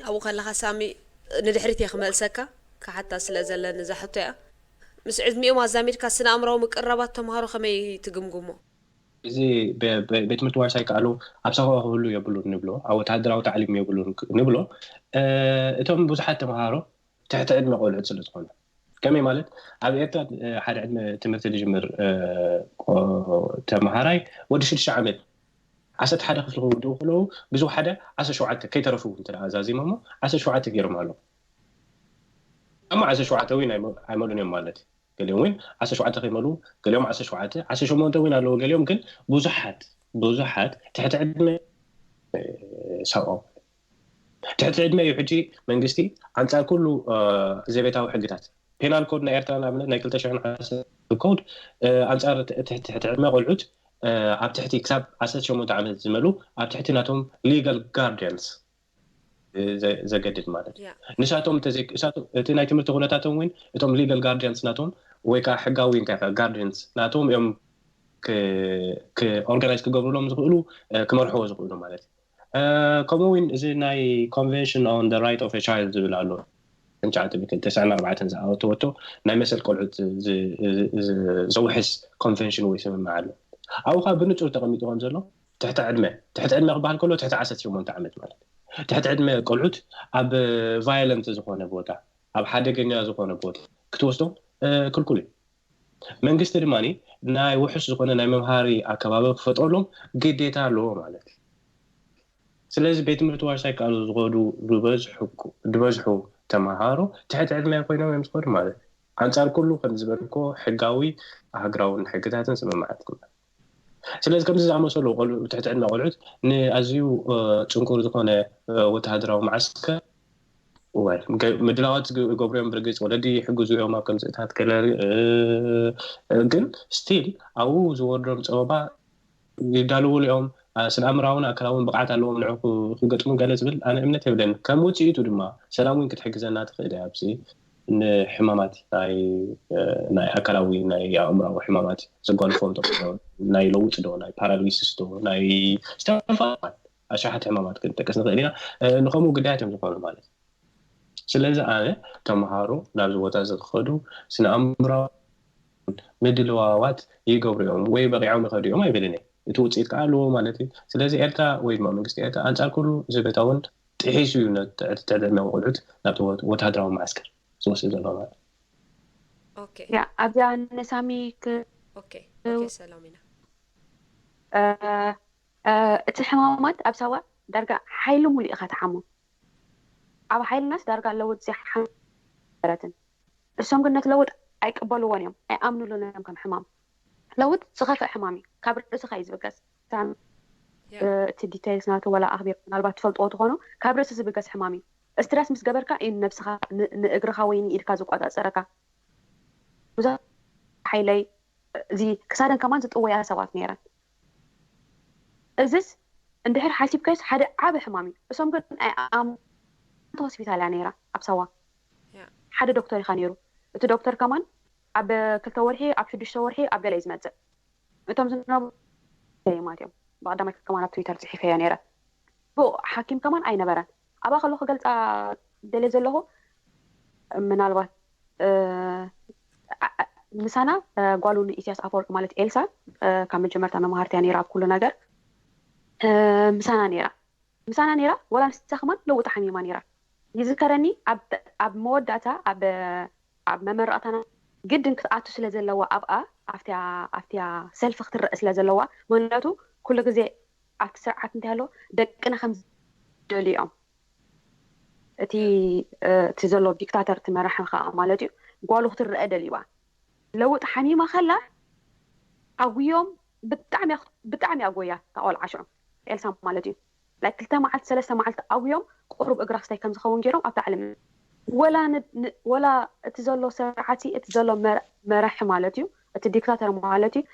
ኣብኡ ከለኻ ሳሚ፣ ንድሕሪት እየ ክመልሰካ፣ ክሓታ ስለ ዘለኒ እዛ ሕቶ እያ። ምስ ዕድሚኦም ኣዛሚድካ ስነ ኣእምራዊ ምቅርራባት ተምሃሮ ከመይ ትግምግሞ? እዚ በ- በ- ቤት ትምህርቲ ዋርሳይ ከኣሉ ኣብ ሳዋ ክህሉ የብሉን ንብሎ፣ ኣብ ወተሃደራዊ ታዕሊም የብሉን ክ- ንብሎ። እ፣ እቶም ብዙሓት ተምሃሮ ትሕቲ ዕድመ ቆልዑት ስለ ዝኾኑ፣ ከመይ ማለት፣ ኣብ ኤርትራ እ፣ ሓደ ዕድመ ትምህርቲ ዝጅምር እ፣ ቆ- ተምሃራይ ወዲ ሽዱሽተ ዓመት ዓሰርተ ሓደ ክፍሊ ክውድኡ ከለዉ ብዙ ሓደ ዓሰርተ ሸውዓተ ከይተረፉ እንተ ደኣ ኣዛዚሞሞ ዓሰርተ ሸውዓተ ገይሮም ኣለዉ። እሞ ዓሰርተ ሸውዓተ እውን ኣይመ- ኣይመሉን እዮም ማለት እዩ። ገሊኦም እውን ዓሰርተ ሸውዓተ ከይመሉ፣ ገሊኦም ዓሰርተ ሸውዓተ፣ ዓሰርተ ሸሞንተ እውን ኣለዉ። ገሊኦም ግን ብዙሓት ብዙሓት ትሕቲ ዕድመ እ፣ ሰብኦም ትሕቲ ዕድመ እዩ። ሕጂ መንግስቲ ኣንጻር ኩሉ እ፣ ዘቤታዊ ሕግታት፣ ፔናል ኮድ ናይ ኤርትራ ንኣብነት ናይ ክልተ ሽሕን ዓሰርተ ኮድ እ፣ ኣንጻር ት- ትሕቲ ትሕቲ ዕድመ ቆልዑት እ፣ ኣብ ትሕቲ ክሳብ ዓሰርተ ሸሞንተ ዓመት ዝመሉ ኣብ ትሕቲ ናቶም ሊጋል ጋርዲያንስ እ፣ ዘ- ዘገድድ ማለት እዩ። ያ ንሳቶም ተዘይ- እሳቶ- እቲ ናይ ትምህርቲ ኩነታቶም እውን እቶም ሊጋል ጋርዲያንስ ናቶም ወይ ከዓ ሕጋዊ እንታይ ጋርዲያንስ ናቶም እዮም ኦርጋናይዝ ክገብሩሎም ዝኽእሉ እ፣ ክመርሕዎ ዝኽእሉ ማለት እዩ። እ፣ ከምኡ እውን እዚ ናይ ኮንቨንሽን on the right of a child ዝብል ኣሎ። እንጫዕቲ ብክልተ ሰዓን ኣርባዕተን ዝኣወተወቶ ናይ መሰል ቆልዑት ዝ- ዝ- ዝ- ዘውሕስ ኮንቨንሽን ወይ ስምምዕ ኣሎ። ኣብኡ ከዓ ብንጹር ተቐሚጡ ከም ዘሎ ትሕቲ ዕድመ ትሕቲ ዕድመ ክበሃል ከሎ ትሕቲ ዓሰርተ ሸሞንተ ዓመት ማለት እዩ። ትሕቲ ዕድመ ቆልዑት ኣብ ቫዮለንት ዝኾነ ቦታ ኣብ ሓደገኛ ዝኾነ ቦታ ክትወስዶም እ፣ ክልኩል እዩ። መንግስቲ ድማ ናይ ውሑስ ዝኾነ ናይ መምሃሪ ኣከባቢ ክፈጥረሎም ግዴታ ኣለዎ ማለት እዩ። ስለዚ ቤት ትምህርቲ ዋርሳይ ከኣሉ ዝኸዱ ዝበዝሑ ዝበዝሑ ተምሃሮ ትሕቲ ዕድመ ኮይኖም እዮም ዝኸዱ ማለት እዩ። ኣንጻር ኩሉ ከም ዝበልኮ ሕጋዊ ሃገራውን ሕግታትን ስምምዓትን ስለዚ ከምዚ ዝኣመሰሉ ቆልዑ ትሕቲ ዕድመ ቆልዑት ንኣዝዩ እ፣ ጽንኩር ዝኾነ እ፣ ወተሃደራዊ መዓስከር ወይ ገ- ምድላዋት ዝግ- ገብሩ እዮም። ብርግጽ ወለዲ ይሕግዙ እዮም ኣብ ከምዚታት ገለ እ፣ እ፣ ግን ስቲል ኣብኡ ዝወርዶም ጸበባ ይዳለውሉ እዮም። ኣ፣ ስነ ኣእምራውን ኣካላውን ብቕዓት ኣለዎም ንዑ ክ- ክገጥሙ ገለ ዝብል ኣነ እምነት የብለን። ከም ውጽኢቱ ድማ ሰላም እውን ክትሕግዘና ትኽእል እያ ኣብዚ ንሕማማት ናይ እ፣ ናይ ኣካላዊ ናይ ኣእምራዊ ሕማማት ዘጓንፎም ተኽእሎ ናይ ለውጢ ዶ ናይ ፓራሊሲስ ዶ ናይ ዝተፈላለዩ ኣሽሓት ሕማማት ክንጠቅስ ንኽእል ኢና። እ፣ ንኸምኡ ግዳያት እዮም ዝኾኑ ማለት እዩ። ስለዚ ኣነ ተምሃሮ ናብዚ ቦታ እዚ ክኸዱ ስነ ኣእምራዊ ምድልዋዋት ይገብሩ እዮም ወይ በቂዖም ይኸዱ እዮም ኣይብልን እየ። እቲ ውፅኢት ከዓ ኣለዎ ማለት እዩ። ስለዚ ኤርትራ ወይ ድማ መንግስቲ ኤርትራ ኣንፃር ኩሉ ዘቤታውን ጥሒሱ እዩ ነቲ ዕድመ ቆልዑት ናብቲ ወ- ወተሃደራዊ መዓስከር ዝወስድ ዘሎ ማለት እዩ። ኦኬ ያ ኣብዚኣ ንሳሚ ክ- ኦኬ ኦኬ ሰላም ኢና እ፣ እ፣ እቲ ሕማማት ኣብ ሳዋ ዳርጋ ሓይሊ ሙሉእ ኢኻ ትሓሞ። ኣብ ሓይልናስ ዳርጋ ለውጥ ዘይሓመረትን እሶም ግን ነቲ ለውጥ ኣይቅበልዎን እዮም፣ ኣይኣምኑሉን እዮም ከም ሕማም። ለውጥ ዝኸፍእ ሕማም እዩ፣ ካብ ርእስኻ እዩ ዝብገስ። ሳሚ፣ ያ እ፣ እቲ ዲቴይልስ ናቱ ወላ ኣኽቢር ምናልባት ትፈልጥዎ ትኾኑ፣ ካብ ርእሲ ዝብገስ ሕማም እዩ። ስትረስ ምስ ገበርካ እዩ ንነብስኻ ን- ንእግርኻ ወይ ንኢድካ ዝቆጻጸረካ። ብዙሕ ሓይለይ እዚ ክሳደን ከማን ዝጥወያ ሰባት ነይረን። እዚስ እንድሕር ሓሲብካዮስ ሓደ ዓቢ ሕማም እዩ። እሶም ግን ኣይኣም ሆስፒታል እያ ነይራ ኣብ ሳዋ ያ ሓደ ዶክተር ኢኻ ነይሩ። እቲ ዶክተር ከማን ኣብ ክልተ ወርሒ ኣብ ሽዱሽተ ወርሒ ኣብ ገለ እዩ ዝመፅእ። እቶም ዝነብሩ ደይማት እዮም። ብቐዳማይ ከማን ኣብ ትዊተር ፅሒፈዮ ነይረ። ብኡ ሓኪም ከማን ኣይነበረን። ኣብኣ ከለኹ ክገልፃ ደልየ ዘለኹ ምናልባት እ፣ ኣ- ኣ- ምሳና እ፣ ጓሉ ንኢሳያስ ኣፈወርቂ ማለት ኤልሳ እ፣ ካብ መጀመርታ መምሃርትያ ነይራ ኣብ ኩሉ ነገር እ፣ ምሳና ነይራ ምሳና ነይራ ወላ ንሳ ከማን ለውጢ ሓሚማ ነይራ ይዝከረኒ ኣብ ኣብ መወዳእታ ኣብ ኣብ መመረቕታና ግድን ክትኣቱ ስለ ዘለዋ ኣብኣ ኣብቲያ ኣብቲያ ሰልፊ ክትረአ ስለ ዘለዋ ምክንያቱ ኩሉ ግዜ ኣብቲ ስርዓት እንታይ ኣሎ ደቅና ከም ዝደልዩ እዮም እቲ እ፣ እቲ ዘሎ ዲክታተር እቲ መራሒ ከዓ ማለት እዩ ጓሉ ክትረአ ደልይዋ ለውጥ ሓሚማ ከላ ኣጉዮም ብጣዕሚ ብጣዕሚ ኣጎያ ታቆልዓ ሽዑ ኤልሳ ማለት እዩ ናይ ክልተ መዓልቲ ሰለስተ መዓልቲ ኣጉዮም ቁሩብ እግራ ክስታይ ከም ዝኸውን ገይሮም ኣብታ ዓለም ወላ ን- ን- ወላ እቲ ዘሎ ስርዓት እቲ ዘሎ መር- መራሒ ማለት እዩ እቲ ዲክታተር ማለት እዩ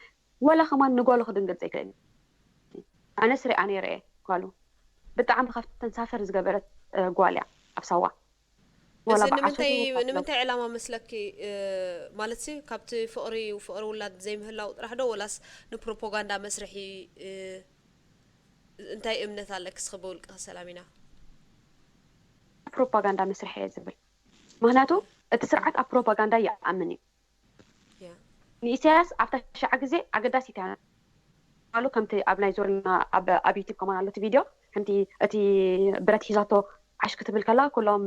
ወላ ከማን ንጓሉ ክድንግል ዘይክእል ኣነስ ሪኣ ነይረ እየ ጓሉ ብጣዕሚ ካብተን ሳፈር ዝገበረት እ፣ ጓል እያ ኣብ ሳዋ እዚ ወላ ንምንታይ ብዓሰርተ ንምንታይ ዕላማ መስለኪ እ፣ ማለት ሲ ካብቲ ፍቕሪ ፍቕሪ ውላድ ዘይምህላው ጥራሕ ዶ ወላስ ንፕሮፓጋንዳ መስርሒ እ፣ እንታይ እምነት ኣለኪ እስኺ ብውልቅኺ ሰላሚና ፕሮፓጋንዳ መስርሒ እየ ዝብል። ምክንያቱ እቲ ስርዓት ኣብ ፕሮፓጋንዳ ይኣምን እዩ። ንኢሳያስ ኣብታ ሽዓ ግዜ ኣገዳሲት እያ። ባዕሉ ከምቲ ኣብ ናይ ዞርና ኣብ ዩቲብ ከማን ኣሎ እቲ ቪድዮ፣ ከምቲ እቲ ብረት ሒዛቶ ዓሽ ክትብል ከላ ኩሎም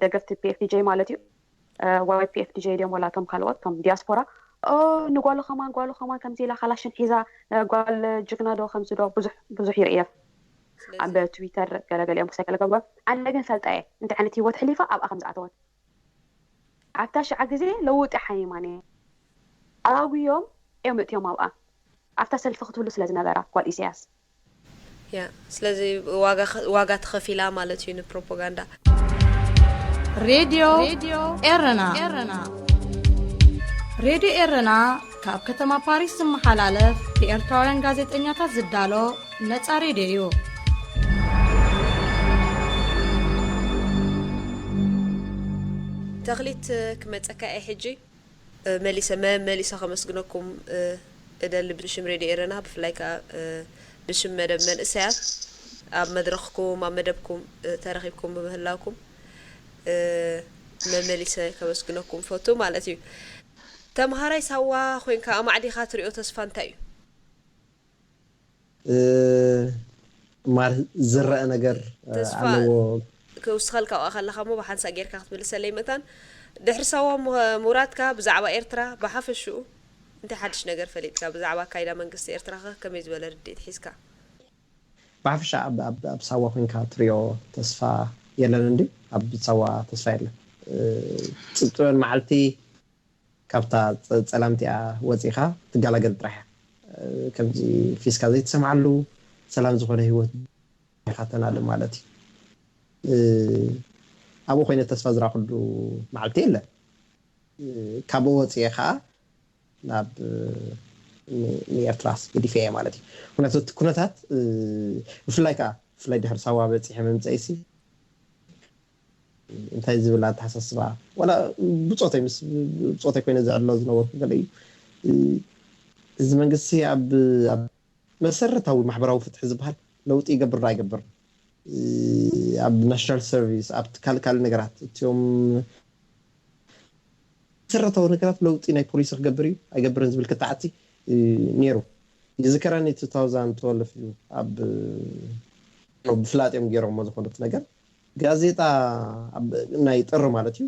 ደገፍቲ ፒኤፍዲጄ ማለት እዩ፣ ዋይ ፒኤፍዲጄ ድዮም ወላ እቶም ካልኦት እቶም ዲያስፖራ ንጓሉ ከማን ጓሉ ከማን ከምዚ ኢላ ካላሽን ሒዛ፣ ጓል ጅግና ዶ ከምዚ ዶ ብዙሕ ብዙሕ ይርእየ ኣብ ትዊተር ገለገሊኦም ክሰገለ ገብሮ። ኣነ ግን ፈልጠ እየ እንታይ ዓይነት ህይወት ሕሊፋ ኣብኣ ከምዝኣተወት ኣብታ ሽዓ ግዜ ለውጢ ሓይማን እየ ኣዋጉዮም እዮም እትዮም ኣብኣ ኣብታ ሰልፊ ክትህሉ ስለ ዝነበራ ጓል ኢሳያስ። ያ ስለዚ ዋጋ ተኸፊላ ማለት እዩ ንፕሮፓጋንዳ። ሬድዮ ኤረና ሬድዮ ኤረና ካብ ከተማ ፓሪስ ዝመሓላለፍ ብኤርትራውያን ጋዜጠኛታት ዝዳሎ ነጻ ሬድዮ እዩ። ተኽሊት ክመጸካ እየ ሕጂ። መሊሰ መመሊሰ ከመስግነኩም እደሊ ብሽም ሬድዮ ኤረና ብፍላይ ከዓ ብሽም መደብ መንእሰያት ኣብ መድረኽኩም ኣብ መደብኩም ተረኺብኩም ብምህላውኩም መመሊሰ ከመስግነኩም ፈቱ ማለት እዩ። ተምሃራይ ሳዋ ኮይንካ ኣማዕዲኻ ትሪኦ ተስፋ እንታይ እዩ? ማር ዝረአ ነገር ኣለዎ። ክውስኸልካ ኣብኣ ከለኻ እሞ ብሓንሳእ ጌርካ ክትምልሰለይ መታን ድሕሪ ሳዋ ምውራድካ ብዛዕባ ኤርትራ ብሓፈሽኡ እንታይ ሓድሽ ነገር ፈሊጥካ? ብዛዕባ ኣካይዳ መንግስቲ ኤርትራ ከ ከመይ ዝበለ ርድኢት ሒዝካ? ብሓፈሻ ኣብ ሳዋ ኮንካ ትሪኦ ተስፋ የለን እንዲ ኣብ ሳዋ ተስፋ የለን። ጽብጥበን መዓልቲ ካብታ ጸላምቲኣ ወጺኻ ትጋላገል ጥራሕ እያ። ከምዚ ፊስካ ዘይትሰምዓሉ ሰላም ዝኾነ ህይወት ኢኻ ተናለ ማለት እዩ። ኣብኡ ኮይነ ተስፋ ዝራኽሉ መዓልቲ የለን። ካብኡ ወፂኤ ከዓ ናብ ንኤርትራስ ገዲፈ እየ ማለት እዩ። ምክንያቱ እቲ ኩነታት ብፍላይ ከዓ ብፍላይ ድሕሪ ሳዋ በፂሐ መምፀኢሲ እንታይ ዝብል ኣተሓሳስባ ዋላ ብፆተይ ምስ ብፆተይ ኮይነ ዘዕሎ ዝነበርኩ ገለ እዩ። እዚ መንግስቲ ኣብ መሰረታዊ ማሕበራዊ ፍትሒ ዝበሃል ለውጢ ይገብር ዶ ኣይገብርን? ኣብ ናሽናል ሰርቪስ ኣብ ካልእ ካልእ ነገራት እቲኦም መሰረታዊ ነገራት ለውጢ ናይ ፖሊሲ ክገብር እዩ ኣይገብርን ዝብል ክተዓቲ ነይሩ። ይዝከረኒ እዩ ኣብ ብፍላጥ እዮም ገይሮሞ ዝኾኑት ነገር ጋዜጣ ናይ ጥሪ ማለት እዩ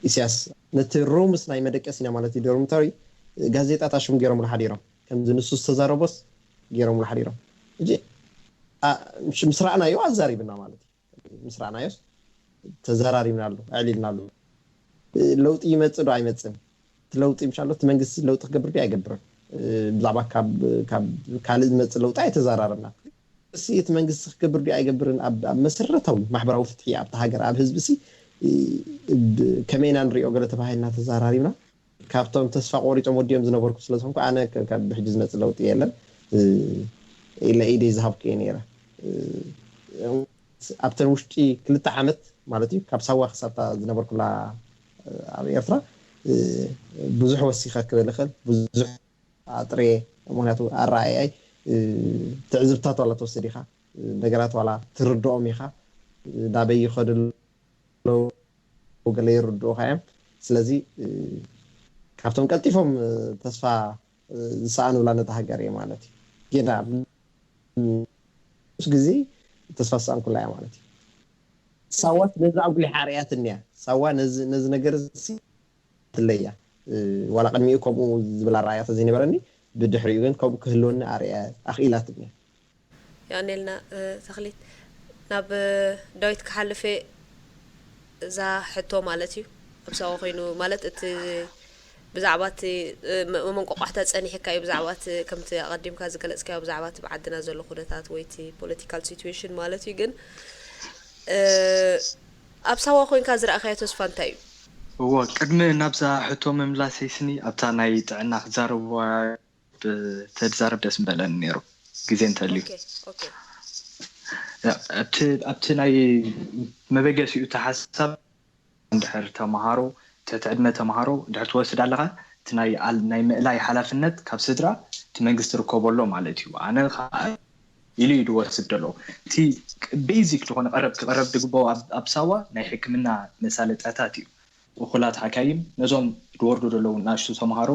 ኢሳያስ ነቲ ሩምስ ናይ መደቀሲና ማለት እዩ ዶርሚቶሪ ጋዜጣ ታሽም ገይሮምሉ ሓዲሮም ከምዚ ንሱ ዝተዛረቦስ ገይሮምሉ ሓዲሮም እ ምስ ረኣናዮ ኣዛሪብና ማለት እዩ ምስ ረኣናዮስ ተዘራሪብናሉ ኣዕሊልናሉ ለውጢ ይመፅእ ዶ ኣይመፅእን እቲ ለውጢ ምሻሎ እቲ መንግስቲ ለውጢ ክገብር ድዩ ኣይገብርን ብዛዕባ ካብ ካልእ ዝመፅእ ለውጢ ኣይተዘራረብና እሲ እቲ መንግስቲ ክገብር ድዩ ኣይገብርን ኣብ መሰረታዊ ማሕበራዊ ፍትሒ ኣብቲ ሃገር ኣብ ህዝቢ ሲ ከመይ ኢና ንሪኦ ገለ ተባሂልና ተዘራሪብና ካብቶም ተስፋ ቆሪፆም ወዲኦም ዝነበርኩ ስለዝኮንኩ ኣነ ካብ ብሕጂ ዝመፅእ ለውጢ የለን ኢለ ኢደይ ዝሃብኩ እየ ነይረ ኣብተን ውሽጢ ክልተ ዓመት ማለት እዩ ካብ ሳዋ ክሳብታ ዝነበርኩላ ኣብ ኤርትራ ብዙሕ ወሲኸ ክብል ይኽእል ብዙሕ ኣጥርየ ምክንያቱ ኣረኣያይ ትዕዝብታት ዋላ ትወስድ ኢኻ ነገራት ዋላ ትርድኦም ኢኻ ናበይ ይኸዱ ኣለዉ ገለ ይርድኡኻ እዮም ስለዚ ካብቶም ቀልጢፎም ተስፋ ዝሰኣኑላ ነታ ሃገር እየ ማለት እዩ ጌና ምስ ግዜ ተስፋ ዝሰኣንኩላ እያ ማለት እዩ ሳዋት ነዚ ኣጉሊሓ ኣርያትኒ እያ ሳዋ ነዚ ነገር ትለያ ዋላ ቅድሚኡ ከምኡ ዝብል ኣረኣያ ተዘይነበረኒ ብድሕሪኡ ግን ከምኡ ክህልወኒ ኣርያ ኣኽኢላትኒ እያ የቐኔልና ተኽሊት ናብ ዳዊት ክሓልፍ እዛ ሕቶ ማለት እዩ ኣብ ሳዋ ኮይኑ ማለት እቲ ብዛዕባ እቲ መንቆቋሕታ ፀኒሕካ እዩ ብዛዕባ እቲ ከምቲ ኣቐዲምካ ዝገለፅካዮ ብዛዕባ እቲ ብዓድና ዘሎ ኩነታት ወይ እቲ ፖለቲካል ሲትዌሽን ማለት እዩ ግን ኣብ ሳዋ ኮይንካ ዝረእካዮ ተስፋ እንታይ እዩ እዎ ቅድሚ ናብዛ ሕቶ ምምላሰይ ስኒ ኣብታ ናይ ጥዕና ክዛረብዋ ተዛረብ ደስ ምበለኒ ነይሩ ግዜ እንተልዩ ኣብቲ ናይ መበገሲኡ እቲ ሓሳብ እንድሕር ተምሃሮ ትሕቲ ዕድመ ተምሃሮ እንድሕር ትወስድ ኣለኻ እቲ ናይ ምእላይ ሓላፍነት ካብ ስድራ እቲ መንግስቲ ርከቦ ኣሎ ማለት እዩ ኣነ ኢሉ እዩ ዝወስድ ዘሎ። እቲ ቤዚክ ዝኾነ ቀረብ ክቐረብ ዝግበኦ ኣብ ሳዋ ናይ ሕክምና መሳለጥያታት እዩ። እኹላት ሓካይም ነዞም ዝወርዱ ዘለዉ ናሽቱ ተምሃሮ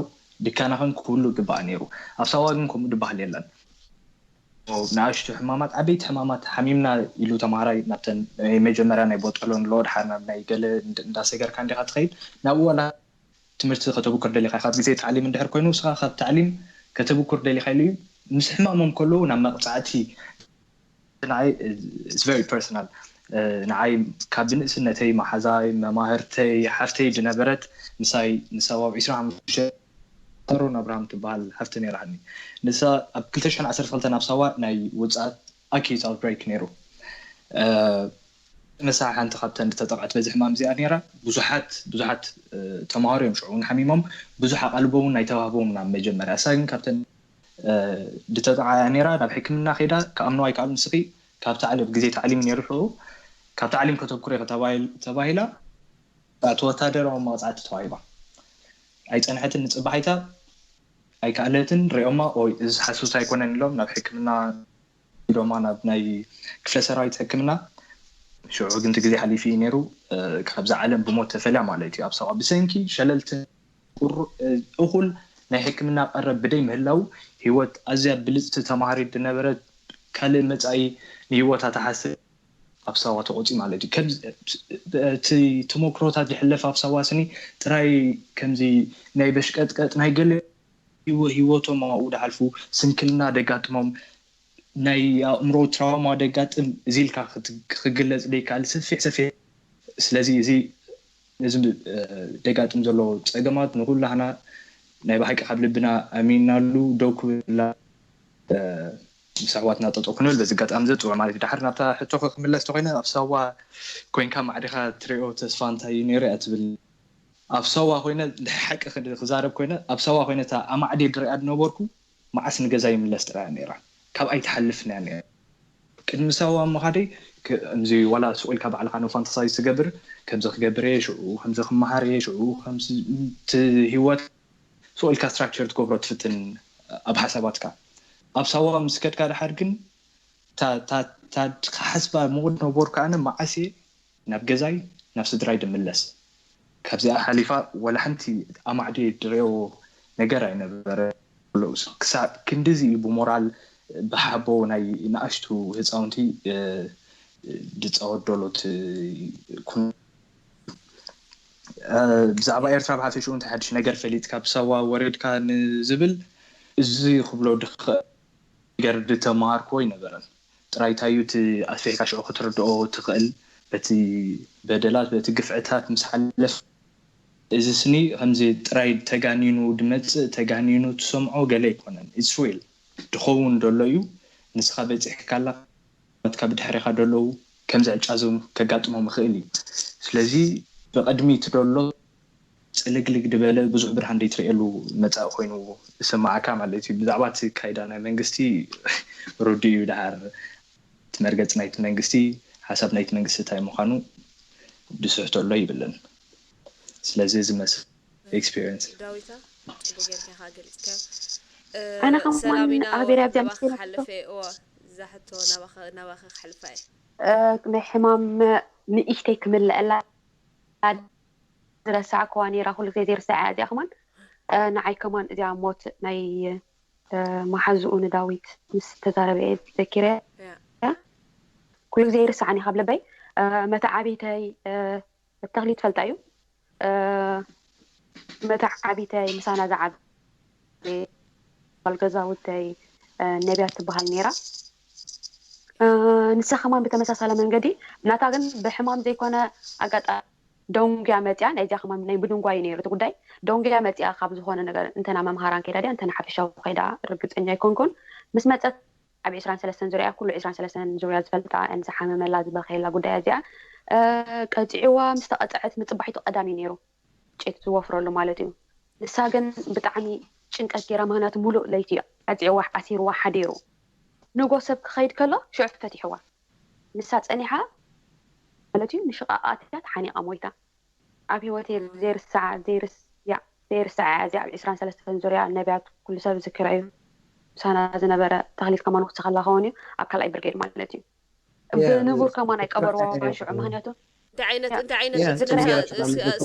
ድካናኸን ክህሉ ግባእ ነይሩ። ኣብ ሳዋ ግን ከምኡ ዝበሃል የለን። ንኣሽቱ ሕማማት፣ ዓበይቲ ሕማማት ሓሚምና ኢሉ ተምሃራይ ናብተን ናይ መጀመርያ ናይ ቦጠሎ ንለዎ ድሓር ናብ ናይ ገለ እንዳሰገርካ እንዲኻ ትኸይድ። ናብኡ ዋላ ትምህርቲ ከተብኩር ደሊኻ ካብ ግዜ ታዕሊም እንድሕር ኮይኑ ንስኻ ካብ ታዕሊም ከተብኩር ደሊኻ ኢሉ እዩ። ምስ ሕማሞም ከለዉ ናብ መቕፃዕቲ ንዓይ very personal ንዓይ ካብ ብንእስነተይ መሓዛይ መማህርተይ ሓፍተይ ዝነበረት ምሳይ ንሳብ ኣብ ዕስራን ሓሙሽተ ተሮን ኣብርሃም ትበሃል ሓፍቲ ነይራኒ። ንሳ ኣብ ክልተ ሽሕን ዓሰርተ ክልተን ኣብ ሳዋ ናይ ውፅኣት acute outbreak ነይሩ። ምሳ ሓንቲ ካብተን ዝተጠቕዐት በዚ ሕማም እዚኣ ነይራ። ብዙሓት ብዙሓት ተምሃሮ እዮም ሽዑ እውን ሓሚሞም ብዙሕ ኣቓልቦ እውን ኣይተዋህቦም ናብ መጀመርያ። እሳ ግን ካብተን ዝተጠቕዓ እያ ነይራ። ናብ ሕክምና ከይዳ ክኣምነዋ ኣይከኣሉ። ንስኺ ካብ ታዕሊም ግዜ ታዕሊም ነይሩ ሽዑ ካብ ታዕሊም ከተብኩር ኢኺ ተባሂላ እቲ ወታደራዊ መቕፃዕቲ ተዋሂባ ኣይፀንሐትን። ንፅባሒታ ኣይከኣለትን። ሪኦማ ኦይ እዚ ሓሱስ ኣይኮነን ኢሎም ናብ ሕክምና ኢዶማ ናብ ናይ ክፍለ ሰራዊት ሕክምና ሽዑ ግን እቲ ግዜ ሓሊፉ እዩ ነይሩ። ካብዛ ዓለም ብሞት ተፈልያ ማለት እዩ። ኣብ ሰብኣ ብሰንኪ ሸለልቲ እኹል ናይ ሕክምና ቀረብ ብደይ ምህላው ህይወት ኣዝያ ብልፅቲ ተማሃሪት ዝነበረት ካልእ መፃኢ ንህይወታ ተሓስብ ኣብ ሳዋ ተቆፂ ማለት እዩ። እቲ ተሞክሮታት ዝሕለፍ ኣብ ሳዋ ስኒ ጥራይ ከምዚ ናይ በሽቀጥቀጥ ናይ ገለ ህይወቶም ኣብኡ ድሓልፉ ስንክልና ደጋጥሞም ናይ ኣእምሮ ትራውማ ደጋጥም እዚ ኢልካ ክግለፅ ደይከኣል ሰፊሕ ሰፊሕ። ስለዚ እዚ እዚ ደጋጥም ዘሎ ፀገማት ንኩላህና ናይ ብሓቂ ካብ ልብና ኣሚናሉ ደው ክብላ ምስ ኣሕዋትና ጠጠው ክንብል በዚ ኣጋጣሚ ዘፅውዕ ማለት እዩ። ድሓር ናብታ ሕቶኸ ክምለስ ተኮይነ ኣብ ሳዋ ኮይንካ ማዕዲኻ ትሪኦ ተስፋ እንታይ እዩ ነይሩ እያ ትብል? ኣብ ሳዋ ኮይነ ሓቂ ክዛረብ ኮይነ ኣብ ሳዋ ኮይነ እታ ኣማዕድየ ድሪኣ ዝነበርኩ መዓስ ንገዛ ይምለስ ጥራያ ነይራ። ካብ ኣይትሓልፍን እያ ነይራ። ቅድሚ ሳዋ ምኻደይ ከምዚ ዋላ ስቕ ኢልካ ባዕልኻ ነው ፋንታሳይዝ ትገብር ከምዚ ክገብር እየ ሽዑ ከምዚ ክመሃር እየ ሽዑ ከምዚ ህይወት ስቕ ኢልካ ስትራክቸር ትገብሮ ትፍትን ኣብ ሓሳባትካ። ኣብ ሳዋ ምስ ከድካ ድሓር ግን ክሓስባ ምቕድ ነበርኩ ኣነ መዓስ እየ ናብ ገዛይ ናብ ስድራይ ድምለስ። ካብዚኣ ሓሊፋ ወላ ሓንቲ ኣማዕድየ ድሪኦ ነገር ኣይነበረ። ክሳብ ክንድዚ እዩ ብሞራል ብሓቦ ናይ ንኣሽቱ ህፃውንቲ ድፃወት ዶሎት ኩን ብዛዕባ ኤርትራ ብሓፈሽኡ እንታይ ሓድሽ ነገር ፈሊጥካ ብሳዋ ወሪድካ ንዝብል እዚ ክብሎ ድኽእል ነገር ዝተማሃርኩዎ ኣይነበረን። ጥራይ እንታይ እዩ እቲ ኣስፊሕካ ሽዑ ክትርድኦ ትኽእል በቲ በደላት በቲ ግፍዕታት ምስ ሓለፍ እዚ ስኒ ከምዚ ጥራይ ተጋኒኑ ድመጽእ ተጋኒኑ ትሰምዖ ገለ ኣይኮነን። It's real ድኸውን ደሎ እዩ። ንስኻ በጺሕካላ መትካ ብድሕሪኻ ደለዉ ከምዚ ዕጫ ዞም ከጋጥሞም ይኽእል እዩ። ስለዚ ብቕድሚት ደሎ ጽልግልግ ድበለ ብዙሕ ብርሃን ደይትርእየሉ መጻኢ ኮይኑ ዝስምዓካ ማለት እዩ። ብዛዕባ እቲ ካይዳ ናይ መንግስቲ ርዱእ እዩ። ድሓር እቲ መርገጽ ናይቲ መንግስቲ ሓሳብ ናይቲ መንግስቲ እንታይ ምዃኑ ድስሕቶ ኣሎ ይብልን። ስለዚ እዚ መስ ኤክስፒሪንስ ዳዊታ ጽቡቅ ጌርካ ኢኻ ገሊጽካዮ። እ፣ ኣነ ከማን ሰላሚና ኣኽቢር ኣብዚኣ ናባኺ ምስኪና ክሓልፍ እየ። እዋ፣ እዛ ሕቶ ናባኺ ናባኺ ክሓልፋ እየ። እ፣ ናይ ሕማም ንእሽተይ ክምልአላ ዝረሳዕክዋ ነይራ ኩሉ ግዜ ዘይርሳዕ እያ እዚኣ ከማን እ፣ ንዓይ ከማን እዚኣ ሞት ናይ እ፣ መሓዝኡ ንዳዊት ምስ ተዛረበ እየ ዘኪረ ያ። ኩሉ ግዜ ይርስዓኒ ካብ ልበይ እ፣ መተዓቢተይ እ፣ ተኽሊ ትፈልጣ እዩ እ፣ መተዓቢተይ ምሳና ዝዓበየ ጓል ገዛውተይ እ፣ ነቢያት ትበሃል ነይራ እ፣ ንሳ ከማን ብተመሳሳለ መንገዲ ናታ ግን ብሕማም ዘይኮነ ኣጋጣሚ ደንጉያ መፅያ ናይዚኣ ከማን ናይ ብድንጓይ ነይሩ እቲ ጉዳይ ደንጉያ መፅያ ካብ ዝኾነ ነገር እንተና መምሃራን ከይዳ ድያ እንተና ሓፈሻዊ ከይዳ ርግፀኛ ኣይኮንኩን ምስ መፀት ኣብ ዕስራን ሰለስተን ዙርያ ኩሉ ዕስራን ሰለስተን ዙርያ ዝፈልጣ እን ዝሓመመላ ዝበኸየላ ጉዳይ እዚኣ እ፣ ቀፂዕዋ ምስ ተቐፀዐት ምፅባሒቱ ቀዳሚ ነይሩ ጭት ዝወፍረሉ ማለት እዩ ንሳ ግን ብጣዕሚ ጭንቀት ገይራ ምክንያቱ ሙሉእ ለይቲ እዩ ቀፂዕዋ ኣሲርዋ ሓዲሩ ንጎ ሰብ ክኸይድ ከሎ ሽዑ ፈቲሕዋ ንሳ ፀኒሓ ማለት እዩ ንሽቓቓት እያ ተሓኒቓ ሞይታ ኣብ ህይወት ዘይርሳዓ ዘይርስ ያ ዘይርሳዓ እያ እዚኣ ኣብ ዕስራን ሰለስተን ዙርያ ነቢያት ኩሉ ሰብ ዝክረ እዩ ምሳና ዝነበረ ተኽሊት ከማን ክስኸላ ከውን እዩ ኣብ ካልኣይ ብርጌድ ማለት እዩ። ብንቡር ከማን ኣይቀበርዋ ሽዑ። ምክንያቱ እንታይ ዓይነት እንታይ ዓይነት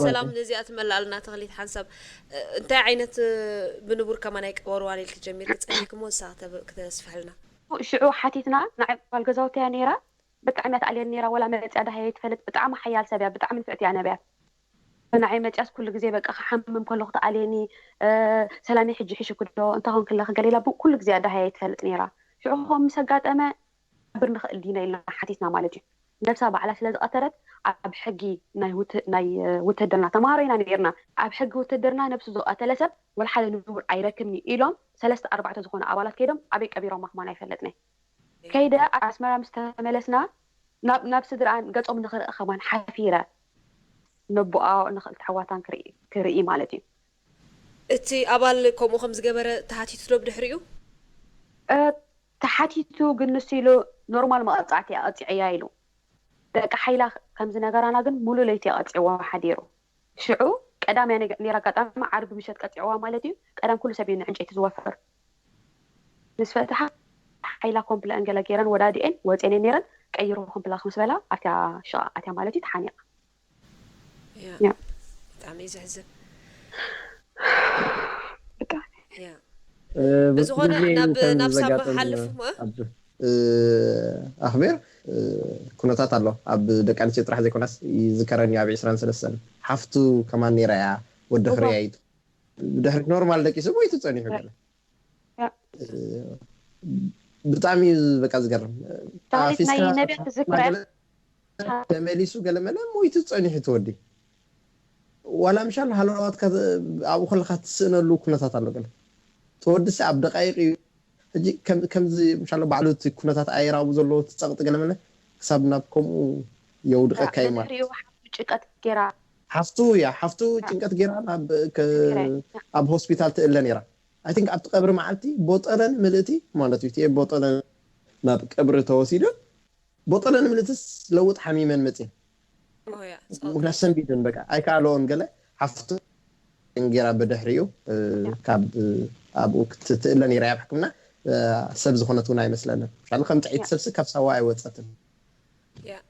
ሰላም ነዚኣ ትመላልና ተኽሊት ሓንሳብ እንታይ ዓይነት ብንቡር ከማን ኣይቀበርዋን ኢልክ ጀሚርክ ጸኒሕክሞ ንሳ ክተስፍሕልና። ሽዑ ሓቲትና ንዓይ ጓል ገዛውቲ እያ ነይራ። ብጣዕሚ እያ ትኣልየኒ ነይራ። ወላ መፅያ ዳሃየ ትፈልጥ። ብጣዕሚ ሓያል ሰብ እያ። ብጣዕሚ ንፍዕቲ እያ ነብያት። ንዓይ መፅያስ ኩሉ ግዜ በቃ ክሓምም ከለኹ ትኣልየኒ። ሰላሚ ሕጂ ሕሽክዶ እንታይ ኮንክለኺ ገለ ኢላ ኩሉ ግዜ እያ ዳሃየ ትፈልጥ ነይራ። ሽዑ ከምኡ ምስ ኣጋጠመ ብር ንኽእል ዲና ኢልና ሓቲትና ማለት እዩ። ነብሳ ባዕላ ስለ ዝቐተለት ኣብ ሕጊ ናይ ውትህድርና ተምሃሮ ኢና ነይርና። ኣብ ሕጊ ውትህድርና ነብሱ ዝቐተለ ሰብ ወላ ሓደ ንቡር ኣይረክብን እዩ ኢሎም ሰለስተ ኣርባዕተ ዝኾኑ ኣባላት ከይዶም ኣበይ ቀቢሮማ ከማን ኣይፈለጥናይ። ከይደ ኣስመራ ምስ ተመለስና ናብ ናብ ስድርኣን ገጾም ንኽርኢ ከማን ሓፊረ። ነቦኣ ንኽልተ ኣሕዋታን ክርኢ ማለት እዩ። እቲ ኣባል ከምኡ ከም ዝገበረ ተሓቲቱ ዶ ብድሕሪኡ? ተሓቲቱ ግን ንሱ ኢሉ ኖርማል መቐጻዕቲ እያ ቀጺዐያ ኢሉ። ደቂ ሓይላ ከም ዝነገራና ግን ሙሉ ለይቲ እያ ቀጺዕዋ ሓዲሩ። ሽዑ ቀዳም እያ ነይራ ኣጋጣሚ ዓርቢ ምሸት ቀጺዕዋ ማለት እዩ። ቀዳም ኩሉ ሰብ እዩ ንዕንጨይቲ ዝወፍር። ምስ ፈትሓ ሓይላ ኮምፕላን ገለ ገይረን ወዳዲኤን ወፅኤን ነይረን ቀይሩ ኮምፕላክ ምስ በላ ኣብቲያ ሽቓ ኣትያ ማለት እዩ ተሓኒቓ። ብጣዕሚ እዩ ዘሕዝን። ብጣዕሚ ብዝኾነ ናብ ሳባ ሓልፍ ኣኽቤር ኩነታት ኣሎ ኣብ ደቂ ኣንስትዮ ጥራሕ ዘይኮነስ ይዝከረኒ ኣብ ዕስራን ሰለስተን ሓፍቱ ከማን ነይራ እያ ወዲ ክርያ እዩ ብድሕሪት ኖርማል ደቂሱ ሞይቱ ጸኒሑ ገለ ብጣዕሚ እዩ በቃ ዝገርም። ታሪክ ናይ ነቢያት ትዝክረን ተመሊሱ ገለመለ ሞይቱ ጸኒሑ ትወዲ ዋላ ምሻል ሃለዋትካ ኣብኡ ከለካ ትስእነሉ ኩነታት ኣሎ ገለ ትወዲ ሲ ኣብ ደቃይቅ እዩ ሕጂ ከምዚ ምሻሎ ባዕሉ እቲ ኩነታት ኣየር ኣብኡ ዘለዎ ትጸቅጢ ገለመለ ክሳብ ናብ ከምኡ የውድቀካ እዩ ማለት ጭቀት ገራ ሓፍቱ እያ ሓፍቱ ጭንቀት ገራ ኣብ ሆስፒታል ትእለ ነራ I think ኣብቲ ቀብሪ መዓልቲ ቦጠለን ምልእቲ ማለት እዩ ቦጠለን ናብ ቀብሪ ተወሲዱ ቦጠለን ምልእትስ ለውጥ ሓሚመን መፅን ምክንያት ሰንቢደን በቃ ኣይከኣለዎን ገለ ሓፍቱ እንጌራ ብድሕሪኡ ካብ ኣብኡ ክትትእለ ነራ ኣብ ሕክምና ሰብ ዝኾነት እውን ኣይመስለንን ሻ ከም ጥዒት ሰብሲ ካብ ሳዋ ኣይወፀትን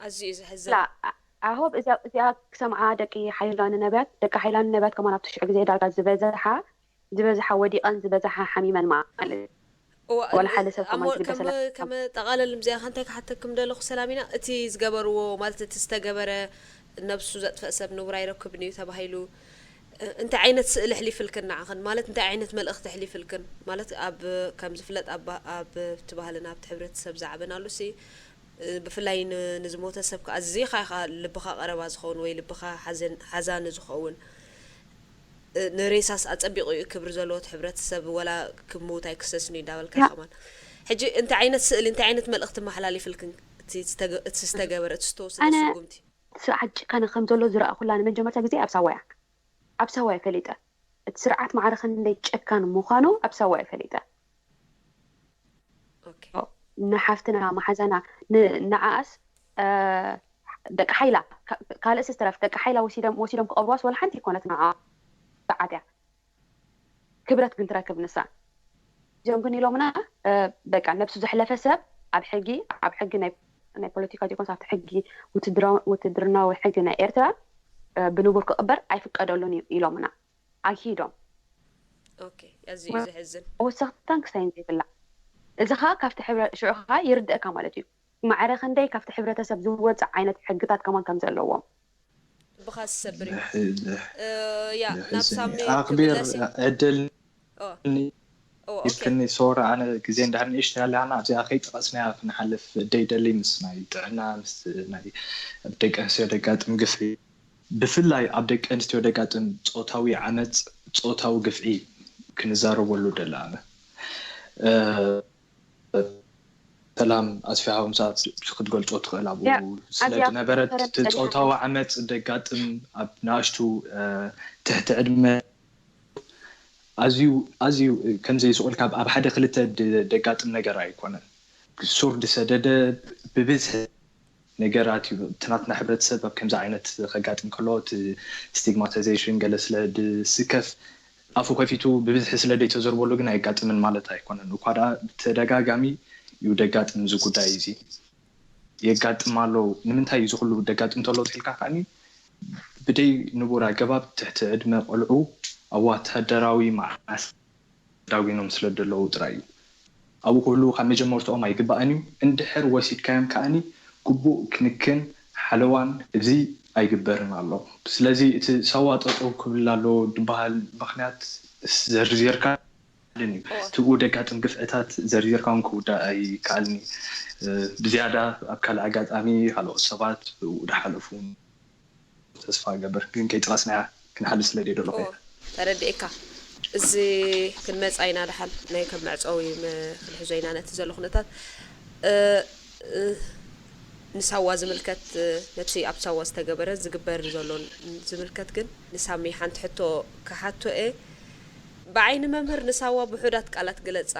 ኣዝዩ እዩ ዘሕዝን I hope እዚኣ ክሰምዓ ደቂ ሓይላን ነብያት ደቂ ሓይላን ነብያት ከማን ኣብቲ ሽዑ ግዜ ዳርጋ ዝበዝሓ ዝበዝሓ ወዲቐን ዝበዝሓ ሓሚመን ማለት ወላ ሓደ ሰብ ከማን ዝግደሰላ ከመጠቓለል ምዚኣ ከንታይ ክሓተክም ደለኹ ሰላሚና እቲ ዝገበርዎ ማለት እቲ ዝተገበረ ነብሱ ዘጥፈእ ሰብ ንቡር ኣይረክብን እዩ ተባሂሉ እንታይ ዓይነት ስእሊ ኣሕሊፍልክን ንዓኽን ማለት እንታይ ዓይነት መልእኽቲ ኣሕሊፍልክን ማለት ኣብ ከም ዝፍለጥ ኣብ ትባህልና ኣብቲ ሕብረተሰብ ዝዓበናሉ ሲ ብፍላይ ንዝሞተ ሰብካ ኣዚኻ ኢኻ ልብኻ ቀረባ ዝኸውን ወይ ልብኻ ሓዛኒ ዝኸውን ንሬሳስ ኣጸቢቑ እዩ ክብሪ ዘለዎት ሕብረተሰብ ወላ ክምውት ኣይክሰስን እዩ እንዳበልካ ከማን ሕጂ እንታይ ዓይነት ስእሊ እንታይ ዓይነት መልእኽቲ መሓላሊፍልክን እቲ ዝተገበረ እቲ ዝተወሰደ ስጉምቲ ስርዓት ጭካነ ከም ዘሎ ዝረኣኹላ ንመጀመርታ ግዜ ኣብ ሳዋያ ኣብ ሳዋያ ፈሊጠ እቲ ስርዓት ማዕረ ክንደይ ጨካን ምዃኑ ኣብ ሳዋያ ፈሊጠ ንሓፍትና መሓዛና ንዓኣስ ደቂ ሓይላ ካልእስ ዝተረፍ ደቂ ሓይላ ወሲዶም ወሲዶም ክቐብርዋስ ወላ ሓንቲ ይኮነት ንዓ ሰዓት እያ ክብረት ግን ትረክብ ንሳ እዚኦም ግን ኢሎምና በቃ ነብሱ ዘሕለፈ ሰብ ኣብ ሕጊ ኣብ ሕጊ ናይ ፖለቲካ ዲኮንስ ኣብቲ ሕጊ ውትድርናዊ ሕጊ ናይ ኤርትራ ብንቡር ክቕበር ኣይፍቀደሉን እዩ ኢሎምና ኣኪዶም ኣዝዩ ዘሕዝን ወሰኽታን ክሳይን ዘይብላ እዚ ከዓ ካብቲ ሽዑ ከዓ ይርድእካ ማለት እዩ ማዕረ ክንደይ ካብቲ ሕብረተሰብ ዝወፅእ ዓይነት ሕግታት ከማን ከም ዘለዎም ብኻ ዝሰብር እዩ ያ ናብ ሳሚ ኣኽቢር ዕድል ይስኒ ሶራ ኣነ ግዜ እንዳሃብ ንእሽተ ያለና ኣብዚኣ ከይጠቐስናያ ክንሓልፍ ደይደሊ ምስ ናይ ጥዕና ምስ ናይ ደቂ ኣንስትዮ ደጋጥም ግፍዒ ብፍላይ ኣብ ደቂ ኣንስትዮ ደጋጥም ፆታዊ ዓመፅ ፆታዊ ግፍዒ ክንዛረበሉ ደለ ኣነ ሰላም ኣስፊሃ ምሳት ክትገልፆ ትኽእል ኣብኡ ስለ ዝነበረት እቲ ፆታዊ ዓመፅ ደጋጥም ኣብ ንኣሽቱ ትሕቲ ዕድመ ኣዝዩ ኣዝዩ ከምዘይስቁል ካብ ኣብ ሓደ ክልተ ደጋጥም ነገር ኣይኮነን ሱር ዝሰደደ ብብዝሒ ነገራት እዩ እቲ ናትና ሕብረተሰብ ኣብ ከምዚ ዓይነት ከጋጥም ከሎ እቲ ስቲግማታይዜሽን ገለ ስለ ዝስከፍ ኣፉ ከፊቱ ብብዝሒ ስለ ዘይተዘርበሉ ግን ኣይጋጥምን ማለት ኣይኮነን። እኳ ደኣ ብተደጋጋሚ እዩ ደጋጥም እዚ ጉዳይ እዚ። የጋጥም ኣሎ። ንምንታይ እዩ ዝኹሉ ደጋጥም ተሎ ትልካ ከዓኒ ብደይ ንቡር ኣገባብ ትሕቲ ዕድመ ቆልዑ ኣብ ወታደራዊ መዓስ ዳጒኖም ስለ ዘለዉ ጥራይ እዩ። ኣብኡ ክህሉ ካብ መጀመርትኦም ኣይግባእን እዩ። እንድሕር ወሲድካዮም ከዓኒ ግቡእ ክንክን ሓለዋን እዚ ኣይግበርን ኣሎ። ስለዚ እቲ ሳዋ ጠጠው ክብል ኣለዎ ዝበሃል ምኽንያት ዘርዚርካ እዩ። ትብኡ ደጋጥም ግፍዕታት ዘርዚርካ እውን ክውዳእ ኣይከኣልን እዩ። ብዝያዳ ኣብ ካልእ ኣጋጣሚ ካልኦት ሰባት ብኡ ዳሓለፉ ተስፋ እገብር ግን ከይጥቐስናያ ክንሓልፍ ስለ ደለኹ እየ። ተረዲእካ። እዚ ክንመፃ ኢና ደሓን ናይ ከም መዕፀዊ ክንሕዞ ኢና ነቲ ዘሎ ኩነታት። ንሳዋ ዝምልከት፣ ነቲ ኣብ ሳዋ ዝተገበረ ዝግበር ዘሎን ዝምልከት ግን ንሳሚ ሓንቲ ሕቶ ክሓቶ እየ። ብዓይኒ መምህር ንሳዋ ብሑዳት ቃላት ግለፃ።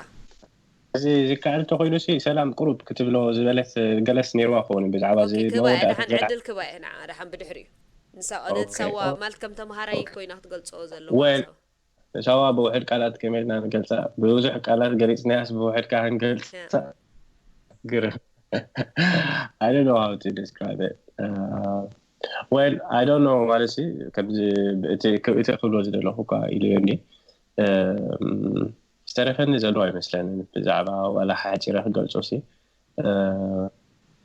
እዚ ዝከኣል እንተኮይኑ ሲ ሰላም ቁሩብ ክትብሎ ዝበለት ገለስ ነይርዋ ክኸውን ብዛዕባ እዚ ክባኤ ደሓን ዕድል ክባኤ ንዓ ደሓን ብድሕሪኡ ንሳዋ ማለት ከም ተምሃራይ ኮይና ክትገልፆ ዘለዎ ሳዋ ብውሕድ ቃላት ከመልና ንገልፃ ብዙሕ ቃላት ገሊፅናያስ ብውሕድ ካ ክንገልፃ ግርም I don't know how to describe it. Uh, well, I don't know ማለት ከምዚ እቲ ክብሎ ዝደለኹ እኳ ኢሉ እየ ዝተረፈኒ ዘለዎ ኣይመስለንን ብዛዕባ ዋላ ሓፂረ ክገልፆ ሲ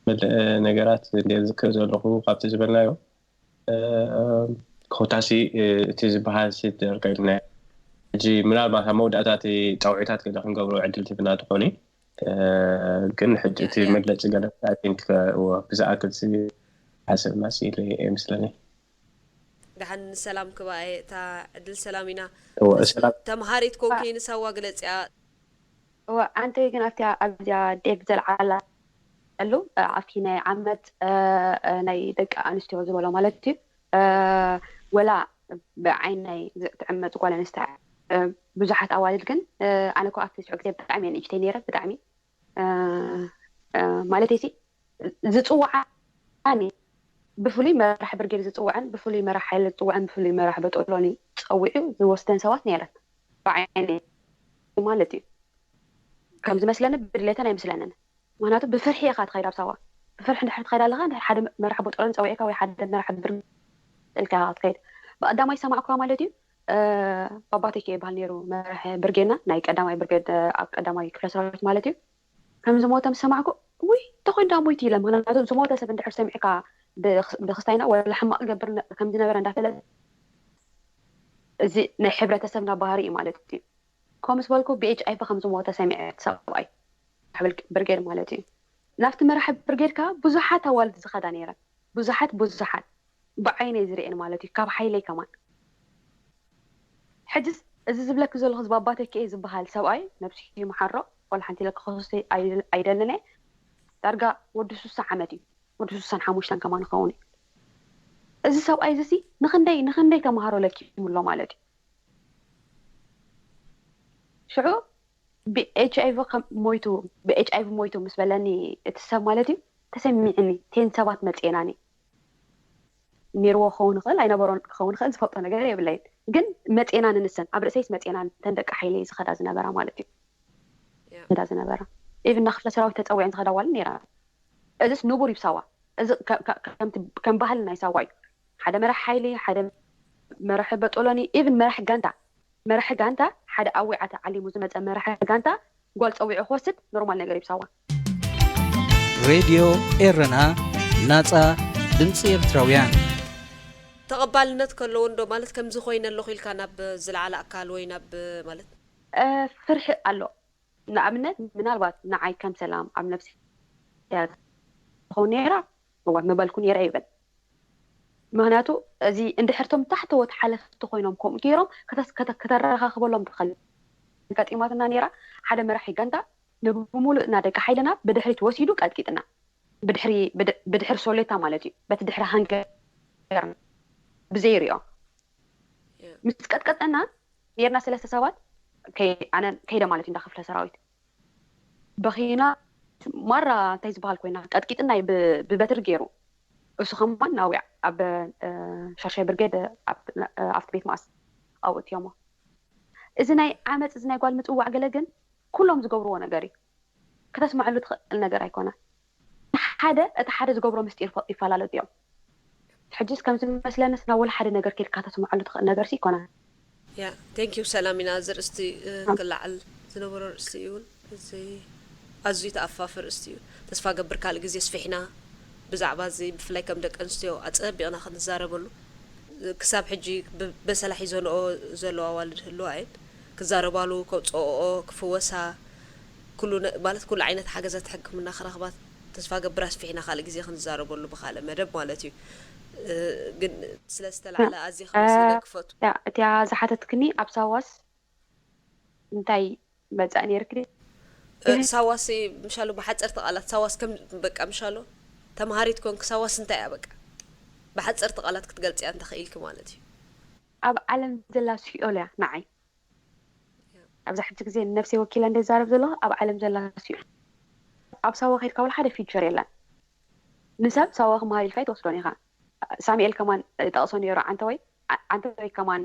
መለ ነገራት እንደ ዝክር ዘለኹ ካብቲ ዝበልናዮ ኮታሲ እቲ ዝበሃል ሲ ደርቀልና ሕጂ ምናልባት ኣብ መወዳእታ እቲ ፃውዒታት ገለ ክንገብሮ ዕድል ትብና ትኾኒ ግን ሕጂ እቲ መግለፂ ገለ ብዝኣክል ሲ ሓሰብና ሲ ኢለ ኣይመስለኒ ደሓን ሰላም ክባኤ እታ ዕድል ሰላም ኢና ተምሃሪት ኮንኪ ንሳዋ ግለፂያ እወ ኣንተ ግን ኣብቲያ ኣብዚያ ዴቭ ዘልዓላ ሉ ኣብቲ ናይ ዓመት ናይ ደቂ ኣንስትዮ ዝበሎ ማለት እዩ ወላ ብዓይን ናይ ትዕመፅ ጓል ኣንስታ ብዙሓት ኣዋልድ ግን ኣነ ኮ ኣብቲ ሽዑ ግዜ ብጣዕሚ ንእሽተይ ነይረ ብጣዕሚ ማለት ሲ ዝፅዋዓኒ ብፍሉይ መራሕ ብርጌድ ዝፅውዐን ብፍሉይ መራሕ ሓይሊ ዝፅውዐን ብፍሉይ መራሕ በጦሎኒ ፀዊዑ ዝወስደን ሰባት ነይረን ብዓይኒ ማለት እዩ ከም ዝመስለኒ ብድሌተን ኣይመስለንን ምክንያቱ ብፍርሒ ኢኻ ትኸይድ ኣብ ሳዋ ብፍርሒ እንድሕር ትኸይድ ኣለኻ ሓደ መራሕ በጦሎኒ ፀዊዕካ ወይ ሓደ መራሕ ብርጌድ ኢልካ ኢኻ ትኸይድ ብቀዳማይ ዝሰማዕኩዋ ማለት እዩ ባባቴኬ ይበሃል ነይሩ መራሕ ብርጌድና ናይ ቀዳማይ ብርጌድ ኣብ ቀዳማይ ክፍለ ሰራዊት ማለት እዩ ከም ዝሞተ ምስ ሰማዕኩ ውይ እንተኾይኑ ዳ ሞይቱ ኢለ ምክንያቱ ዝሞተ ሰብ እንድሕር ሰሚዕካ ብክስታይና ወላ ሕማቕ ገብር ከም ዝነበረ እንዳፈለጥ እዚ ናይ ሕብረተሰብና ባህሪ እዩ ማለት እዩ ከምኡ ዝበልኩ ብኤች ኣይቪ ከም ዝሞተ ሰሚዐ ሰብኣይ ብርጌድ ማለት እዩ ናብቲ መራሒ ብርጌድ ከዓ ብዙሓት ኣዋልድ ዝኸዳ ነይረን ብዙሓት ብዙሓት ብዓይነይ ዝርእየን ማለት እዩ ካብ ሓይለይ ከማን ሕጅስ እዚ ዝብለኪ ዘለኹ ዝባባተኪ እየ ዝበሃል ሰብኣይ ነብሱ ይምሓሮ ቆል ሓንቲ ኢለ ክኸሶ ኣይደልን እየ ዳርጋ ወዲ ሱሳ ዓመት እዩ ወዲ ሱሳን ሓሙሽተን ከማን ይኸውን እዩ እዚ ሰብኣይ እዚ ንክንደይ ንክንደይ ተምሃሮ ለኪሙ ኣሎ ማለት እዩ ሽዑ ብኤች ኣይቪ ሞይቱ ብኤች ኣይቪ ሞይቱ ምስ በለኒ እቲ ሰብ ማለት እዩ ተሰሚዕኒ ቴን ሰባት መፅኤናኒ ነይርዎ ክኸውን ይኽእል ኣይነበሮን ክኸውን ይኽእል ዝፈልጦ ነገር የብለይን ግን መፅኤናኒ ንሰን ኣብ ርእሰይስ መፅኤናኒ ተን ደቂ ሓይለይ ዝኸዳ ዝነበራ ማለት እዩ ዝኸዳ ዝነበራ ኢቭን ናብ ክፍለ ሰራዊት ተፀዊዐን ዝኸዳ ዋልን ነይራ እዚስ ንቡር ይብሳዋ እዚ ከም ባህሊ ናይ ሳዋ እዩ ሓደ መራሕ ሓይሊ ሓደ መራሕ በጦሎኒ ኢቭን መራሕ ጋንታ መራሒ ጋንታ ሓደ ኣዊዓ ተዓሊሙ ዝመፀ መራሒ ጋንታ ጓል ፀዊዑ ክወስድ ኖርማል ነገር ይብሳዋ ሬድዮ ኤረና ናፃ ድምፂ ኤርትራውያን ተቐባልነት ከለዎ እንዶ ማለት ከምዚ ኮይነ ኣለኹ ኢልካ ናብ ዝለዓለ ኣካል ወይ ናብ ማለት ፍርሒ ኣሎ ንኣብነት ምናልባት ንዓይ ከም ሰላም ኣብ ነብሲ ትኸውን ነይራ እዋ ምበልኩ ነይረ ይብል ምክንያቱ እዚ እንድሕርቶም ታሕተዎት ሓለፍቲ ኮይኖም ከምኡ ገይሮም ከተረኻኽበሎም ትኽእል ገጢማትና ነይራ ሓደ መራሒ ጋንታ ንብሙሉእ እና ደቂ ሓይልና ብድሕሪት ወሲዱ ቀጥቂጥና ብድሕሪ ሶሌታ ማለት እዩ በቲ ድሕሪ ሃንገር ብዘይሪኦ ምስ ቀጥቀጠና ነርና ሰለስተ ሰባት ኣነ ከይደ ማለት እንዳ ክፍለ ሰራዊት በኺና ማራ እንታይ ዝበሃል ኮይና ቀጥቂጥና ብበትሪ ገይሩ እሱ ከማን ናዊዕ ኣብ ሻሻይ ብርጌድ ኣብቲ ቤት ማእስ ኣብኡ እትዮሞ እዚ ናይ ዓመፅ፣ እዚ ናይ ጓል ምፅዋዕ ገለ ግን ኩሎም ዝገብርዎ ነገር እዩ። ከተስምዐሉ ትኽእል ነገር ኣይኮነ። ሓደ እቲ ሓደ ዝገብሮ ምስጢር ይፈላለጡ እዮም። ሕጅስ ከም ዝመስለንስ ናብ ወላ ሓደ ነገር ከይድካ ተስምዐሉ ትኽእል ነገር ይኮነ። ያ ቴንክ ዩ ሰላም ኢና። እዚ ርእስቲ ክላዓል ዝነበሮ ርእስቲ እዩ እውን እዚ ኣዝዩ ተኣፋፍር ርእስቲ እዩ። ተስፋ ገብር ካልእ ግዜ ስፊሕና ብዛዕባ እዚ ብፍላይ ከም ደቂ ኣንስትዮ ኣጸቢቕና ክንዛረበሉ። ክሳብ ሕጂ በሰላ ሒዘንኦ ዘለዋ ኣዋልድ ህልዋ እየን። ክዛረባሉ፣ ከውፅኦኦ፣ ክፍወሳ፣ ኩሉ ማለት ኩሉ ዓይነት ሓገዛት ሕክምና ክረኽባ ተስፋ ገብር ኣስፊሕና ካልእ ግዜ ክንዛረበሉ ብካልእ መደብ ማለት እዩ። ግን ስለ ዝተላዕለ ኣዝየ ክመሲለ ክፈቱ እቲያ ዝሓተትክኒ ኣብ ሳዋስ እንታይ መፃእ ነይርክ? ሳዋሲ ምሻሉ ብሓፀርቲ ቃላት ሳዋስ ከም በቃ ምሻሉ ተምሃሪት ኮንክ ሳዋስ እንታይ እያ በቃ ብሓፀርቲ ቃላት ክትገልፅያ እንተኽኢልክ ማለት እዩ። ኣብ ዓለም ዘላ ሲኦል እያ ንዓይ። ኣብዚ ሕጂ ግዜ ንነብሰይ ወኪለ እንደ ዛረብ ዘለኹ ኣብ ዓለም ዘላ ሲኦል። ኣብ ሳዋ ከይድካ ወላ ሓደ ፊቸር የለን። ንሰብ ሳዋ ክመሃር ኢልካ ኣይትወስዶን ኢኻ። ሳሚኤል ከማን ጠቕሶ ነይሩ። ዓንተወይ ዓንተወይ ከማን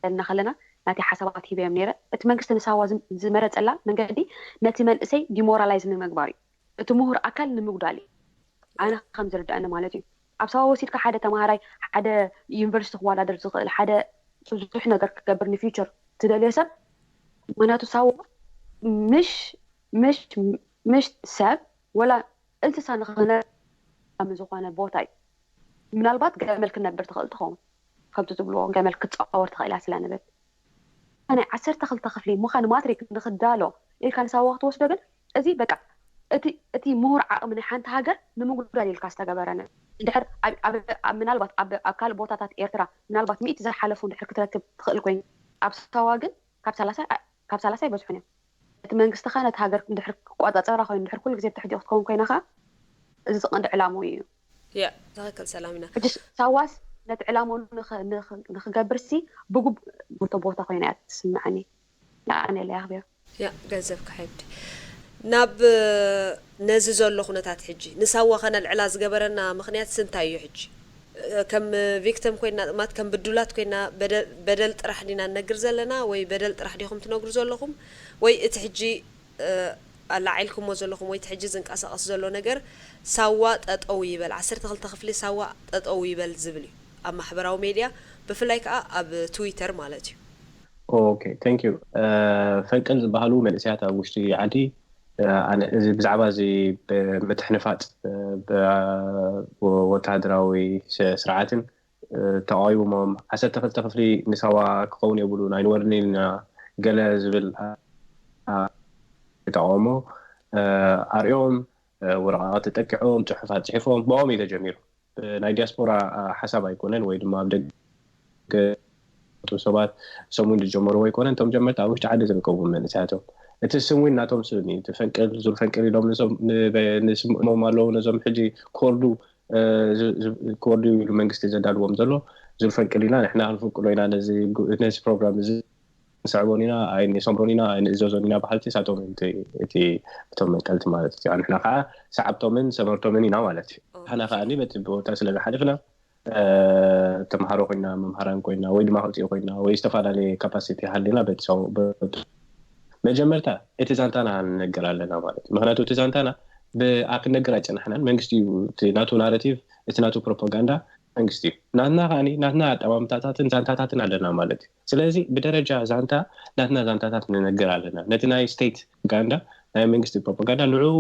እናኸለና ናተይ ሓሳባት ሂበዮም ነይረ። እቲ መንግስቲ ንሳዋ ዝመረፀላ መንገዲ ነቲ መንእሰይ ዲሞራላይዝ ንምግባር እዩ። እቲ ምሁር ኣካል ንምጉዳል እዩ። ኣነ ከም ዝርድኣኒ ማለት እዩ። ኣብ ሳዋ ወሲድካ ሓደ ተምሃራይ ሓደ ዩኒቨርሲቲ ክወዳደር ዝኽእል ሓደ ብዙሕ ነገር ክገብር ንፊውቸር ትደልዮ ሰብ ምክንያቱ ሳዋ ምሽ ምሽ ምሽ ሰብ ወላ እንስሳ ንኽነ ዝኾነ ቦታ እዩ። ምናልባት ገመል ክነብር ትኽእል ትኸውን ከምቲ ዝብልዎ ገመል ክትፃወር ትኽእል እያ ስለ ንብል ናይ ዓሰርተ ክልተ ክፍሊ ምዃን ማትሪክ ንክዳሎ ኢልካ ንሳዋ ክትወስዶ ግን እዚ በቃ እቲ እቲ ምሁር ዓቕሚ ናይ ሓንቲ ሃገር ንምጉዳል ኢልካ ዝተገበረ ነ- እንድሕር ኣብ- ኣብ- ኣብ- ምናልባት ኣብ ኣብ ካልእ ቦታታት ኤርትራ ምናልባት ሚእቲ ዝሓለፉ እንድሕር ክትረክብ ትኽእል ኮይኑ ኣብ ሳዋ ግን ካብ ሰላሳ ኣ- ካብ ሰላሳ ኣይበዝሑን እዮም። እቲ መንግስቲ ኸ ነቲ ሃገር እንድሕር ክቆፃፀራ ኮይኑ እንድሕር ኩሉ ግዜ ብትሕቲኡ ክትከውን ኮይና ኸ እዚ ቀንዲ ዕላምኡ እዩ። ያ ትኽክል ሰላም ኢና። ሕጂ ሳዋስ ነቲ ዕላምኡ ንኽ- ንኽ- ንኽገብር ሲ ብጉቡእ ጉቶ ቦታ ኮይና እያ ትስምዐኒ። ንኣነ ኢለ ኣኽብዮ። ያ ገንዘብ ክሓይብዲ ናብ ነዚ ዘሎ ኩነታት ሕጂ ንሳዋ ከነልዕላ ዝገበረና ምኽንያት ስንታይ እዩ? ሕጂ ከም ቪክተም ኮይና ማለት ከም ብዱላት ኮይና በደል ጥራሕ ዲና ንነግር ዘለና ወይ በደል ጥራሕ ዲኹም ትነግሩ ዘለኹም ወይ እቲ ሕጂ ኣላዒልኩሞ ዘለኹም ወይ እቲ ሕጂ ዝንቀሳቐስ ዘሎ ነገር ሳዋ ጠጠው ይበል ዓሰርተ ክልተ ክፍሊ ሳዋ ጠጠው ይበል ዝብል እዩ ኣብ ማሕበራዊ ሜድያ ብፍላይ ከዓ ኣብ ትዊተር ማለት እዩ። Okay thank you። ፈንቅል ዝበሃሉ መንእሰያት ኣብ ውሽጢ ዓዲ ኣነ እዚ ብዛዕባ እዚ ብምትሕንፋፅ ወታደራዊ ስርዓትን ተቃዊሞም ዓሰርተ ክልተ ክፍሊ ንሳዋ ክኸውን የብሉን ኣይንወርድን ኢልና ገለ ዝብል ተቃውሞ ኣርእዮም ወረቃቅቲ ጠቂዖም ፅሑፋት ፅሒፎም ብኦም እዩ ተጀሚሩ። ናይ ዲያስፖራ ሓሳብ ኣይኮነን ወይ ድማ ኣብ ደገ እቶም ሰባት ሰሙን ዝጀመርዎ ኣይኮነን። እቶም ጀመርቲ ኣብ ውሽጢ ዓዲ ዝርከቡ መንእሰያት እዮም። እቲ ስም እውን ናቶም ስም እዩ። እቲ ፈንቅል ዙር ፈንቅል ኢሎም ንስሞም ኣለዉ ነዞም ሕጂ ኮርዱ ኮርዱ ኢሉ መንግስቲ ዘዳልዎም ዘሎ ዙር ፈንቅል ኢና ንሕና ክንፍንቅሎ ኢና ነዚ ፕሮግራም እዚ ንስዕቦን ኢና ኣይንሰምሮን ኢና ኣይንእዘዞን ኢና በሃልቲ ሳቶም እቲ እቶም መንቀልቲ ማለት እዩ። ንሕና ከዓ ሰዓብቶምን ሰመርቶምን ኢና ማለት እዩ። ንሕና ከዓ በቲ ቦታ ስለ ዝሓለፍና ተምሃሮ ኮይና መምሃራን ኮይና ወይ ድማ ክልቲኡ ኮይና ወይ ዝተፈላለየ ካፓሲቲ ሃሊና በቲ መጀመርታ እቲ ዛንታና ንነግር ኣለና ማለት እዩ። ምክንያቱ እቲ ዛንታና ብኣ ክንነግር ኣይፀናሕናን። መንግስቲ እዩ እቲ ናቱ ናረቲቭ እቲ ናቱ ፕሮፓጋንዳ መንግስቲ እዩ። ናትና ከዓ ናትና ኣጠማምታታትን ዛንታታትን ኣለና ማለት እዩ። ስለዚ ብደረጃ ዛንታ ናትና ዛንታታት ንነግር ኣለና። ነቲ ናይ ስቴት ፕሮፓጋንዳ ናይ መንግስቲ ፕሮፓጋንዳ ንዕኡ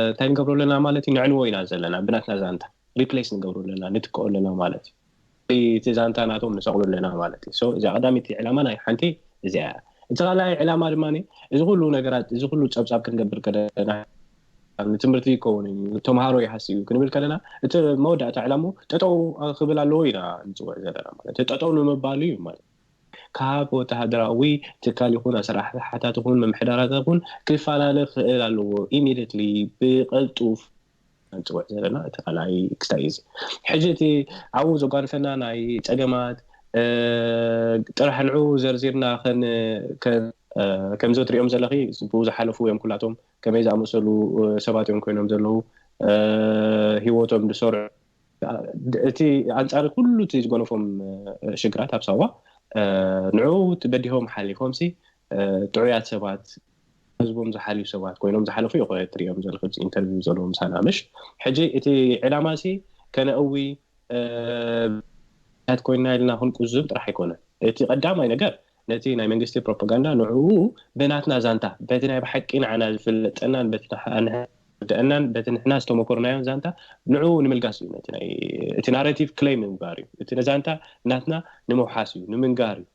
እንታይ ንገብሮ ኣለና ማለት እዩ? ነዕንዎ ኢና ዘለና ብናትና ዛንታ ሪፕሌስ ንገብሮ ኣለና ንትክኦ ኣለና ማለት እዩ። እቲ ዛንታ ናቶም ንሰቕሎ ኣለና ማለት እዩ። እዚኣ ቀዳሚቲ ዕላማ ናይ ሓንቲ እዚኣ እያ። እቲ ካልኣይ ዕላማ ድማ እዚ ኩሉ ነገራት እዚ ኩሉ ፀብፃብ ክንገብር ከለና ንትምህርቲ ይከውን እዩ ተምሃሮ ይሃሲ እዩ ክንብል ከለና እቲ መወዳእታ ዕላሙ ጠጠው ክብል ኣለዎ ኢና ንፅውዕ ዘለና ማለት ጠጠው ንምባሉ እዩ ማለት ካብ ወተሃደራዊ ትካል ይኹን ኣሰራርሓታት ይኹን ምምሕዳራት ይኹን ክፈላለ ክእል ኣለዎ ኢሚድትሊ ብቀልጡፍ ንፅውዕ ዘለና እቲ ካልኣይ ክስታይ እዚ ሕጂ እቲ ኣብኡ ዘጓንፈና ናይ ፀገማት ጥራሕ ንዑ ዘርዚርና ከምዚ ትሪኦም ዘለኺ ብኡ ዝሓለፉ እዮም ኩላቶም ከመይ ዝኣመሰሉ ሰባት እዮም ኮይኖም ዘለዉ ህይወቶም ዝሰርዑ እቲ ኣንፃሪ ኩሉ እቲ ዝጎነፎም ሽግራት ኣብ ሳዋ ንዑ በዲሆም ሓሊፎም ሲ ጥዑያት ሰባት ህዝቦም ዝሓልዩ ሰባት ኮይኖም ዝሓለፉ እዩ ትሪኦም ዘለኹ ኢንተርቪው ዘለዎ ምሳና ምሽ ሕጂ እቲ ዕላማ ሲ ከነእዊ ያት ኮይና ኢልና ክንቁዝም ጥራሕ ኣይኮነን። እቲ ቀዳማይ ነገር ነቲ ናይ መንግስቲ ፕሮፓጋንዳ ንዕኡ ብናትና ዛንታ በቲ ናይ ብሓቂ ንዓና ዝፍለጠናን በቲ ንድአናን በቲ ንሕና ዝተመኮርናዮን ዛንታ ንዕኡ ንምልጋስ እዩ። እቲ ናሬቲቭ ክሌም ምግባር እዩ። እቲ ነዛንታ ናትና ንምውሓስ እዩ፣ ንምንጋር እዩ።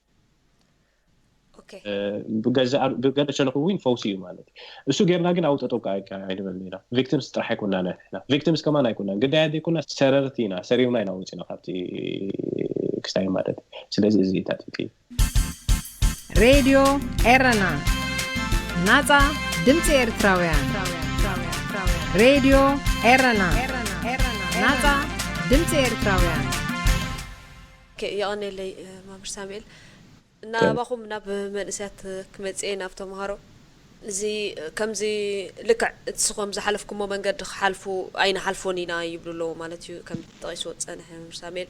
ብገለ ሸነኹ እውን ፈውሲ እዩ ማለት እዩ። እሱ ጌርና ግን ኣብኡ ጠጠው ኣይንበል ኢና። ቪክቲምስ ጥራሕ ኣይኮና ንሕና ቪክቲምስ ከማን ኣይኮና ግዳያት ዘይኮና ሰረርቲ ኢና። ሰሪውና ኢና ወፂና ካብቲ ክስታይ ማለት እዩ። ስለዚ እዚ እዩ ታቲቲ ሬድዮ ኤረና ናጻ ድምፂ ኤርትራውያን። ሬድዮ ኤረና ናጻ ድምፂ ኤርትራውያን። የቐኔለይ መምህር ሳሙኤል። ናባኹም ናብ መንእሰያት ክመፅእ ናብ ተምሃሮ እዚ ከምዚ ልክዕ እትስኾም ዝሓለፍኩሞ መንገዲ ክሓልፉ ኣይንሓልፎን ኢና ይብሉ ኣለዉ ማለት እዩ። ከም ጠቂስዎ ዝፀንሐ መምህር ሳሙኤል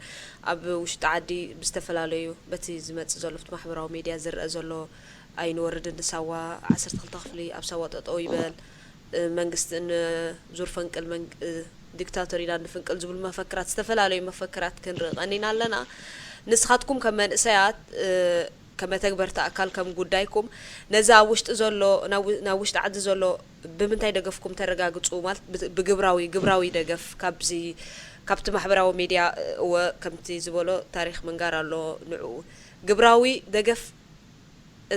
ኣብ ውሽጢ ዓዲ ብዝተፈላለዩ በቲ ዝመፅእ ዘሎ ብቲ ማሕበራዊ ሜድያ ዝረአ ዘሎ ኣይንወርድን ንሳዋ ዓሰርተ ክልተ ክፍሊ ኣብ ሳዋ ጠጠው ይበል መንግስቲ ንዙር ፈንቅል ዲክታቶር ኢና ንፍንቅል ዝብሉ መፈክራት ዝተፈላለዩ መፈክራት ክንርኢ ቀኒና ኣለና። ንስኻትኩም ከም መንእሰያት ከመተግበርቲ ኣካል ከም ጉዳይኩም ነዚ ኣብ ውሽጢ ዘሎ ናብ ውሽጢ ዓዲ ዘሎ ብምንታይ ደገፍኩም ተረጋግፁ ማለት ብግብራዊ ግብራዊ ደገፍ ካብዚ ካብቲ ማሕበራዊ ሜድያ እወ ከምቲ ዝበሎ ታሪክ ምንጋር ኣሎ ንዕኡ ግብራዊ ደገፍ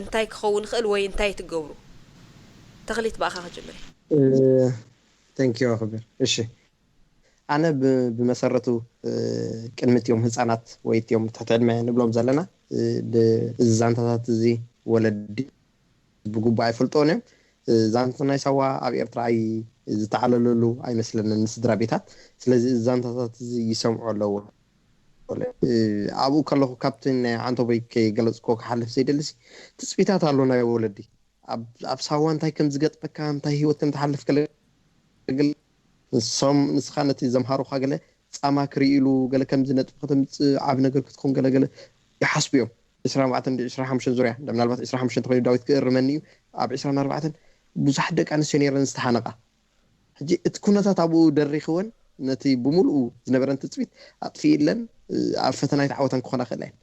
እንታይ ክኸውን ይኽእል ወይ እንታይ ትገብሩ? ተኽሊት ብኣኻ ክጅምር። Thank you ኣኽብር። እሺ ኣነ ብመሰረቱ ቅድሚ እትዮም ህፃናት ወይ እትዮም ትሕቲ ዕድመ ንብሎም ዘለና እዚ ዛንታታት እዚ ወለዲ ብግቡእ ኣይፈልጦን እዮም። ዛንታ ናይ ሳዋ ኣብ ኤርትራ ኣይ ዝተዓለለሉ ኣይመስለንን ንስድራ ቤታት። ስለዚ እዚ ዛንታታት እዚ ይሰምዑ ኣለዎ። ኣብኡ ከለኹ ካብቲ ናይ ዓንቶቦይ ከይገለፅኮ ክሓልፍ ዘይደልሲ ትፅቢታት ኣሎ ናይ ወለዲ ኣብ ሳዋ እንታይ ከም ዝገጥመካ እንታይ ህይወት ከም ትሓልፍ ገለ ንሶም ንስኻ ነቲ ዘምሃሩኻ ገለ ፃማ ክርኢ ኢሉ ገለ ከም ዝነጥፍ ከተምፅእ ዓብ ነገር ክትኾን ገለ ገለ ይሓስቡ እዮም። ዕስራን ኣርባዕተን ዕስራን ሓሙሽተን ዙርያ ምናልባት ዕስራን ሓሙሽተን ተኮይኑ ዳዊት ክእርመኒ እዩ ኣብ ዕስራን ኣርባዕተን ብዙሓት ደቂ ኣንስትዮ ነይረን ዝተሓነቃ ሕጂ እቲ ኩነታት ኣብኡ ደሪኽወን ነቲ ብምሉኡ ዝነበረን ትፅቢት ኣጥፊእለን ኣብ ፈተና ይተዓወተን ክኾና ክእላ እየን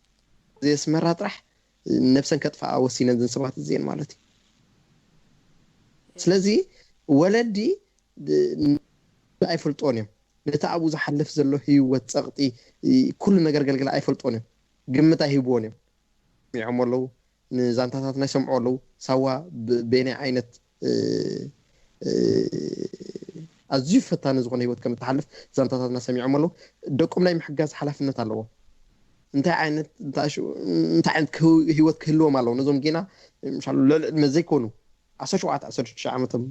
ዘየስመራ ጥራሕ ነብሰን ከጥፍኣ ወሲነን ዘን ሰባት እዚአን ማለት እዩ። ስለዚ ወለዲ ኣይፈልጦን እዮም ነቲ ኣብኡ ዝሓልፍ ዘሎ ህይወት ፀቕጢ ኩሉ ነገር ገልግል ኣይፈልጦን እዮም ግምት ኣይህብዎን እዮም ሚዖም ኣለዉ ንዛንታታትና ይሰምዑ ኣለዉ ሳዋ በየናይ ዓይነት ኣዝዩ ፈታኒ ዝኾነ ህይወት ከም እትሓልፍ ዛንታታትና ሰሚዖም ኣለዉ ደቆም ናይ ምሕጋዝ ሓላፍነት ኣለዎም እንታይ ዓይነት እንታይ ዓይነት ህይወት ክህልዎም ኣለዎ ነዞም ጌና ምሻሉ ልዕሊ ዕድመ ዘይኮኑ ዓሰርተ ሸውዓተ ዓሰርተ ሽዱሽተ ዓመቶም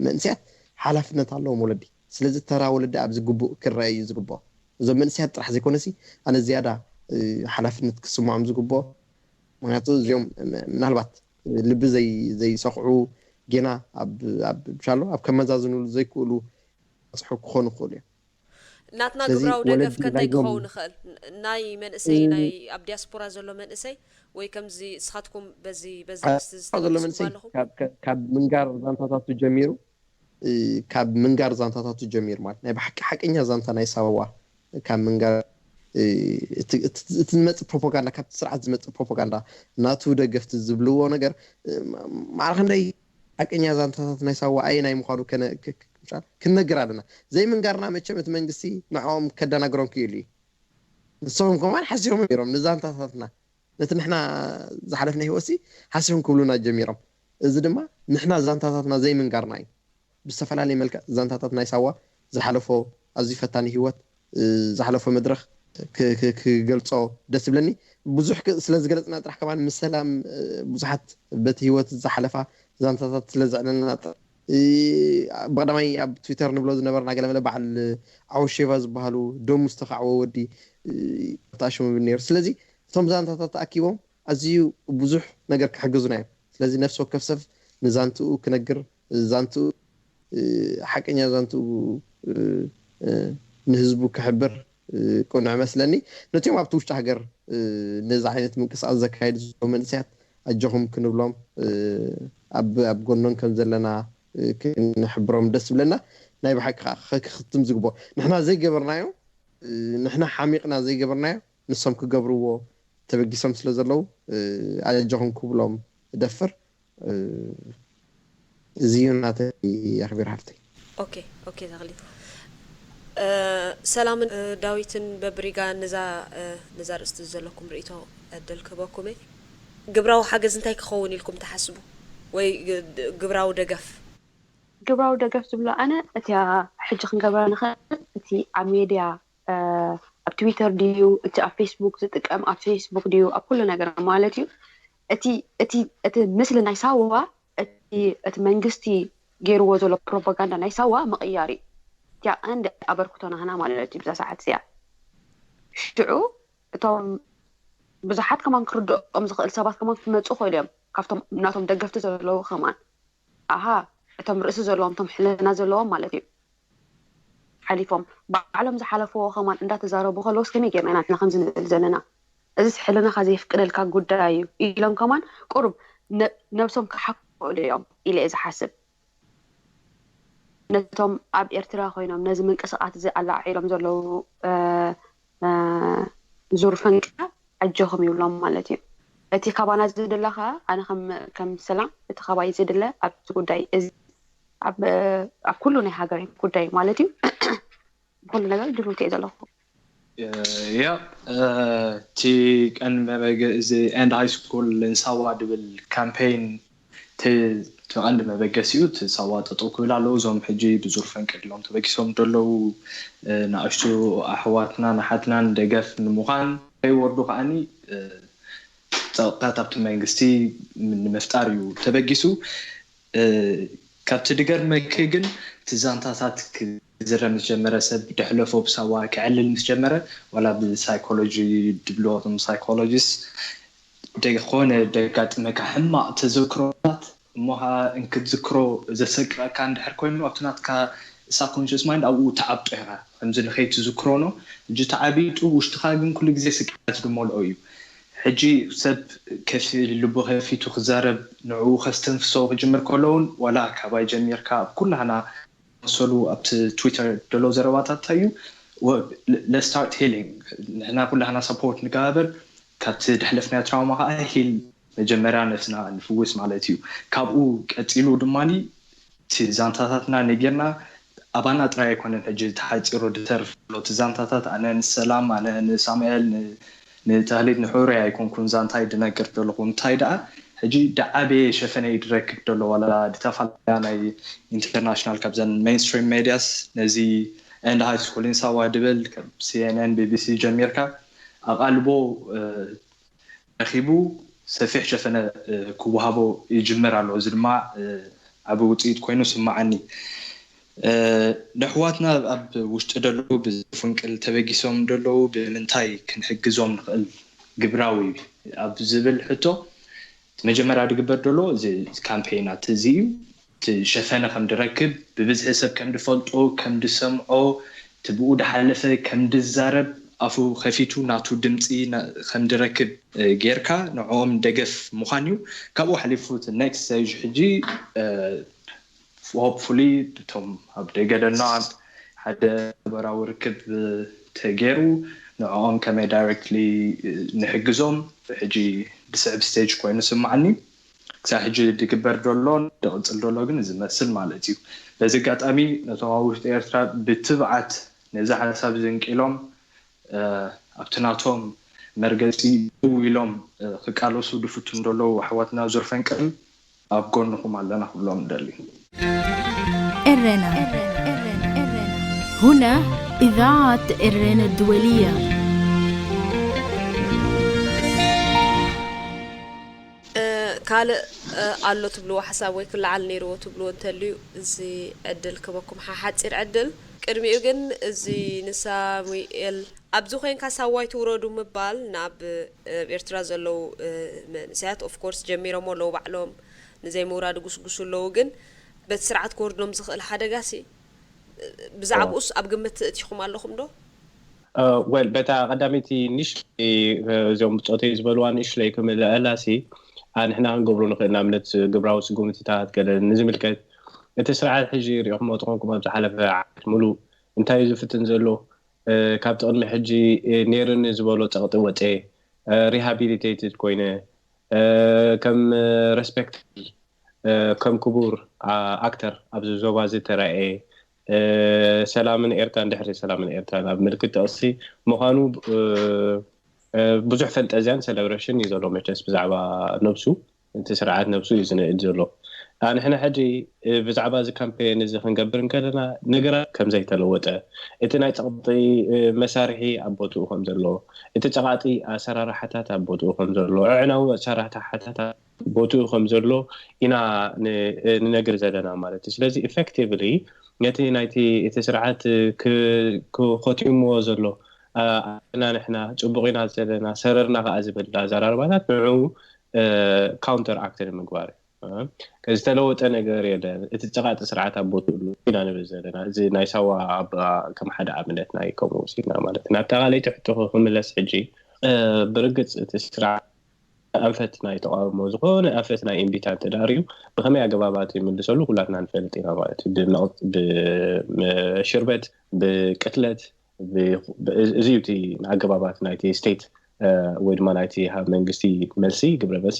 መንእሰያት ሓላፍነት ኣለዎም ወለዲ ስለዚ ተራ ወለዲ ኣብዚ ግቡእ ክረአ እዩ ዝግብኦ እዞም መንእሰያት ጥራሕ ዘይኮነሲ ኣነ ዝያዳ ሓላፍነት ክስምዖም ዝግብኦ ምክንያቱ እዚኦም ምናልባት ልቢ ዘይሰኽዑ ጌና ብሻሎ ኣብ ከመዛዝንሉ ዘይክእሉ በፅሑ ክኾኑ ይኽእሉ እዮም ናትና ግብራዊ ደገፍ ከንታይ ክኸውን ይኽእል ናይ መንእሰይ ናይ ኣብ ዲያስፖራ ዘሎ መንእሰይ ወይ ከምዚ እስኻትኩም በዚ በዚ ምስቲ ዘሎ መንእሰይ ካብ ምንጋር ዛንታታቱ ጀሚሩ ካብ ምንጋር ዛንታታቱ ጀሚሩ ማለት ናይ ብሓቂ ሓቀኛ ዛንታ ናይ ሳዋ ካብ ምንጋር እቲ ዝመፅእ ፕሮፓጋንዳ ካብቲ ስርዓት ዝመፅእ ፕሮፓጋንዳ ናቱ ደገፍቲ ዝብልዎ ነገር ማዕረ ክንደይ ሓቀኛ ዛንታታት ናይ ሳዋ ኣየናይ ምዃኑ ክንነግር ኣለና ዘይምንጋርና መቸም እቲ መንግስቲ ንዕኦም ከደናግሮም ክኢሉ እዩ ንስኹም ከማን ሓሲቦም ነይሮም ንዛንታታትና ነቲ ንሕና ዝሓለፍና ህይወትሲ ሓሲቦም ክብሉና ጀሚሮም እዚ ድማ ንሕና ዛንታታትና ዘይምንጋርና እዩ ብዝተፈላለየ መልክዕ ዛንታታት ናይ ሳዋ ዝሓለፎ ኣዝዩ ፈታኒ ህይወት ዝሓለፎ መድረክ ክገልፆ ደስ ይብለኒ ብዙሕ ስለዝገለፅና ጥራሕ ከማን ምስ ሰላም ብዙሓት በቲ ህይወት ዝሓለፋ ዛንታታት ስለዘዕለልና ብቀዳማይ ኣብ ትዊተር ንብሎ ዝነበርና ገለመለ በዓል ዓወሼቫ ዝበሃሉ ደሙ ዝተካዕዎ ወዲ ተኣሽሙ ነይሩ ስለዚ እቶም ዛንታታት ተኣኪቦም ኣዝዩ ብዙሕ ነገር ክሕግዙና እዮም ስለዚ ነፍሲ ወከፍ ሰብ ንዛንትኡ ክነግር ዛንትኡ ሓቀኛ ዛንትኡ ንህዝቡ ክሕብር ቅኑዕ መስለኒ። ነቲኦም ኣብቲ ውሽጢ ሃገር ነዚ ዓይነት ምንቅስቃስ ዘካየዱ ዘለዉ መንእሰያት ኣጆኹም ክንብሎም፣ ኣብ ጎኖም ከም ዘለና ክንሕብሮም ደስ ዝብለና። ናይ ብሓቂ ከዓ ክክትም ዝግብኦ ንሕና ዘይገበርናዮ፣ ንሕና ሓሚቕና ዘይገበርናዮ ንሶም ክገብርዎ ተበጊሶም ስለ ዘለዉ፣ ኣጆኹም ክብሎም እደፍር። እዚ እዩ ናተይ ኣኽቢር ሃፍተይ። ኦኬ ኦኬ ተኽሊ። ሰላምን ዳዊትን በብሪጋ ነዛ ነዛ ርእስቲ ዘለኩም ርእቶ ዕድል ክህበኩም እየ። ግብራዊ ሓገዝ እንታይ ክኸውን ኢልኩም ትሓስቡ? ወይ ግብራዊ ደገፍ? ግብራዊ ደገፍ ዝብሎ ኣነ እቲያ ሕጂ ክንገብራ ንኽእል እቲ ኣብ ሜድያ ኣብ ትዊተር ድዩ እቲ ኣብ ፌስቡክ ዝጥቀም ኣብ ፌስቡክ ድዩ ኣብ ኩሉ ነገር ማለት እዩ። እቲ እቲ እቲ ምስሊ ናይ ሳዋ እቲ እቲ መንግስቲ ገይርዎ ዘሎ ፕሮፓጋንዳ ናይ ሳዋ ምቕያር እዩ። እቲያ ቀንዲ ኣበርክቶ ናህና ማለት እዩ ብዛ ሰዓት እዚኣ። ሽዑ እቶም ብዙሓት ከማን ክርድኦም ዝኽእል ሰባት ከማን ክመፁ ይኽእሉ እዮም ካብቶም ናቶም ደገፍቲ ዘለዉ ከማን ኣሃ እቶም ርእሲ ዘለዎም እቶም ሕልና ዘለዎም ማለት እዩ ሓሊፎም ባዕሎም ዝሓለፍዎ ከማን እንዳተዛረቡ ከለውስ ከመይ ጌርና ኢና ንሕና ከምዚ ንብል ዘለና እዚስ ሕልናኻ ዘየፍቅደልካ ጉዳይ እዩ ኢሎም ከማን ቁሩብ ነብሶም ክሓክዑ እዮም ኢለ እየ ዝሓስብ ነቶም ኣብ ኤርትራ ኮይኖም ነዚ ምንቅስቃስ እዚ ኣላዒሎም ዘለዉ ዙር ፈንቅያ ኣጆኹም ይብሎም ማለት እዩ። እቲ ካባና ዝድለ ከዓ ኣነ ከም ከም ሰላም እቲ ካባይ ዝድለ ኣብዚ ጉዳይ እዚ ኣብ ኣብ ኩሉ ናይ ሃገረይ ጉዳይ ማለት እዩ ብኩሉ ነገር ድልውቲ እየ ዘለኹ። ያ እቲ ቀንዲ መበገ እዚ end high school ንሳዋ ድብል ካምፔይን እቲ ቀንዲ መበገሲኡ እቲ ሳዋ ጠጠው ክብል ኣለዎ። እዞም ሕጂ ብዙር ፈንቅል ኢሎም ተበጊሶም ዘለዉ ንኣሽቱ ኣሕዋትናን ኣሓትናን ደገፍ ንምዃን ከይወርዱ ከዓኒ ፀቕጥታት ኣብቲ መንግስቲ ንምፍጣር እዩ ተበጊሱ። ካብቲ ድገርመኪ ግን እቲ ዛንታታት ክዝረብ ምስ ጀመረ ሰብ ደሕለፎ ብሳዋ ክዕልል ምስ ጀመረ ዋላ ብሳይኮሎጂ ድብልዎ እቶም ሳይኮሎጂስት ደኾነ ደጋጥመካ ሕማቕ ተዘክሮታት እሞ ከዓ እንክትዝክሮ ዘሰቅቐካ እንድሕር ኮይኑ ኣብቲ ናትካ subconscious mind ኣብኡ ትዓብጦ ኢኻ ከምዚ ንኸይትዝክሮ ነው ሕጂ ተዓቢጡ ውሽጥኻ ግን ኩሉ ግዜ ስቅያት ዝመልኦ እዩ ሕጂ ሰብ ከፊ ልቡ ከፊቱ ክዛረብ ንዕኡ ከስተንፍሶ ክጅምር ከሎ እውን ዋላ ካባይ ጀሚርካ ኣብ ኩላህና መሰሉ ኣብቲ ትዊተር ደሎ ዘረባታት እንታይ እዩ let's start healing ንሕና ኩላህና support ንገባበር ካብቲ ደሕለፍናዮ trauma ከዓ heal መጀመርያ ነብስና ንፍውስ ማለት እዩ ካብኡ ቀፂሉ ድማ እቲ ዛንታታትና ነጊርና ኣባና ጥራይ ኣይኮነን ሕጂ ተሓፂሩ ዝተርፍ ዘሎ እቲ ዛንታታት ኣነ ንሰላም ኣነ ንሳሙኤል ንተህሊት ንሕሩይ ኣይኮንኩን ዛንታይ ድነግር ዘለኹ እንታይ ደኣ ሕጂ ደዓበየ ሸፈነይ ድረክብ ዘሎ ዋላ ድተፈላለያ ናይ international ካብዘን mainstream medias ነዚ end high school in ሳዋ ድብል ካብ CNN BBC ጀሚርካ ኣቓልቦ ረኺቡ ሰፊሕ ሸፈነ ክወሃቦ ይጅምር ኣሎ። እዚ ድማ ዓቢ ውፅኢት ኮይኑ ስማዓኒ። ንኣሕዋትና ኣብ ውሽጢ ደለዉ ብዚ ፍንቅል ተበጊሶም ደለዉ ብምንታይ ክንሕግዞም ንኽእል ግብራዊ ኣብ ዝብል ሕቶ መጀመርያ ዝግበር ደሎ እዚ ካምፔይናት እዚ እዩ። እቲ ሸፈነ ከም ድረክብ፣ ብብዝሒ ሰብ ከም ድፈልጦ፣ ከም ድሰምዖ፣ እቲ ብኡ ድሓለፈ ከም ድዛረብ፣ ኣፉ ከፊቱ ናቱ ድምጺ ከም ድረክብ ጌርካ ንዕኦም ደገፍ ምዃን እዩ። ካብኡ ሓሊፉ እቲ next stage ሕጂ hopefully እቶም ኣብ ደገ ደና ሓደ ማሕበራዊ ርክብ ተገይሩ ንዕኦም ከመይ directly ንሕግዞም ሕጂ ድስዕብ stage ኮይኑ ስማዓኒ። ክሳብ ሕጂ ዝግበር ዘሎ ዝቕፅል ዘሎ ግን ዝመስል ማለት እዩ። በዚ ኣጋጣሚ ነቶም ኣብ ውሽጢ ኤርትራ ብትብዓት ነዚ ሓሳብ ዝንቂሎም ኣብቲ ናቶም መርገፂ ደው ኢሎም ክቃለሱ ድፍቱ ዘለዉ ኣሕዋትና ዙር ፈንቅል ኣብ ጎንኹም ኣለና ክብሎም ንደሊ። ኤረና هنا إذاعة إرينا الدولية. ካልእ ኣሎ ትብልዎ ሓሳብ ወይ ክለዓል ነይርዎ ትብልዎ እንተልዩ እዚ ዕድል ክበኩም ሓሓፂር ዕድል ቅድሚኡ ግን እዚ ንሳሙኤል ኣብዚ ኮይንካ ሳዋይ ትውረዱ ምባል ናብ ኤርትራ ዘለዉ መንእሰያት of course ጀሚሮሞ ኣለዉ ባዕሎም ንዘይምውራድ ይጉስጉሱ ኣለዉ ግን በቲ ስርዓት ክወርዶም ዝኽእል ሓደጋ ሲ ብዛዕባኡስ ኣብ ግምት ትእቲኹም ኣለኹም ዶ? ወል በታ ቀዳመይቲ ንእሽተይ እዚኦም ብፆተይ ዝበልዋ ንእሽተይ ክምልአላሲ ንሕና ክንገብሮ ንኽእል ንኣብነት ግብራዊ ስጉምትታት ገለ ንዝምልከት እቲ ስርዓት ሕጂ ሪኦኹሞ ተኾንኩም ኣብ ዝሓለፈ ዓመት ሙሉእ እንታይ እዩ ዝፍትን ዘሎ ካብቲ ቅድሚ ሕጂ ነይርኒ ዝበሎ ፀቕጢ ወፀ rehabilitated ኮይነ ከም respect ከም ክቡር ኣክተር ኣብዚ ዞባ ዝተረኣየ ሰላምን ኤርትራን ድሕሪ ሰላምን ኤርትራን ኣብ ምልክት ጥቕሲ ምዃኑ ብዙሕ ፈንጠዝያን celebration እዩ ዘሎ መቸስ ብዛዕባ ነብሱ እቲ ስርዓት ነብሱ እዩ ዝንእድ ዘሎ። ንሕና ሕጂ ብዛዕባ እዚ ካምፔን እዚ ክንገብር እንከለና ነገራት ከም ዘይተለወጠ እቲ ናይ ፀቕጢ መሳርሒ ኣብ ቦትኡ ከም ዘሎ እቲ ፀቓጢ ኣሰራርሓታት ኣብ ቦትኡ ከም ዘሎ ዕዕናዊ ኣሰራርሓታት ቦትኡ ከም ዘሎ ኢና ንነግር ዘለና ማለት እዩ። ስለዚ effectively ነቲ ናይቲ እቲ ስርዓት ክኾቲምዎ ዘሎ ኣና ንሕና ፅቡቕ ኢና ዘለና ሰረርና ከዓ ዝብል ኣዘራርባታት ንዑ counter act ንምግባር ዝተለወጠ ነገር የለን። እቲ ፀቓጢ ስርዓት ኣብ ቦትኡ ኣሎ ኢና ንብል ዘለና። እዚ ናይ ሳዋ ኣባ ከም ሓደ ኣብነት ናይ ከምኡ ወሲድና ማለት ናብታ ካልኣይቲ ሕቶ ክምለስ ሕጂ ብርግፅ እቲ ስርዓት ኣንፈት ናይ ተቃውሞ ዝኾነ ኣንፈት ናይ እምቢታ እንተዳርዩ ብከመይ ኣገባባት ይምልሰሉ ኩላትና ንፈልጥ ኢና ማለት እዩ። ብመቕት- ብሽርበት ብቅትለት ብ- ብ- እዚ እዩ እቲ ኣገባባት ናይቲ ስቴት ወይ ድማ ናይቲ ሃብ መንግስቲ መልሲ ግብረ መልሲ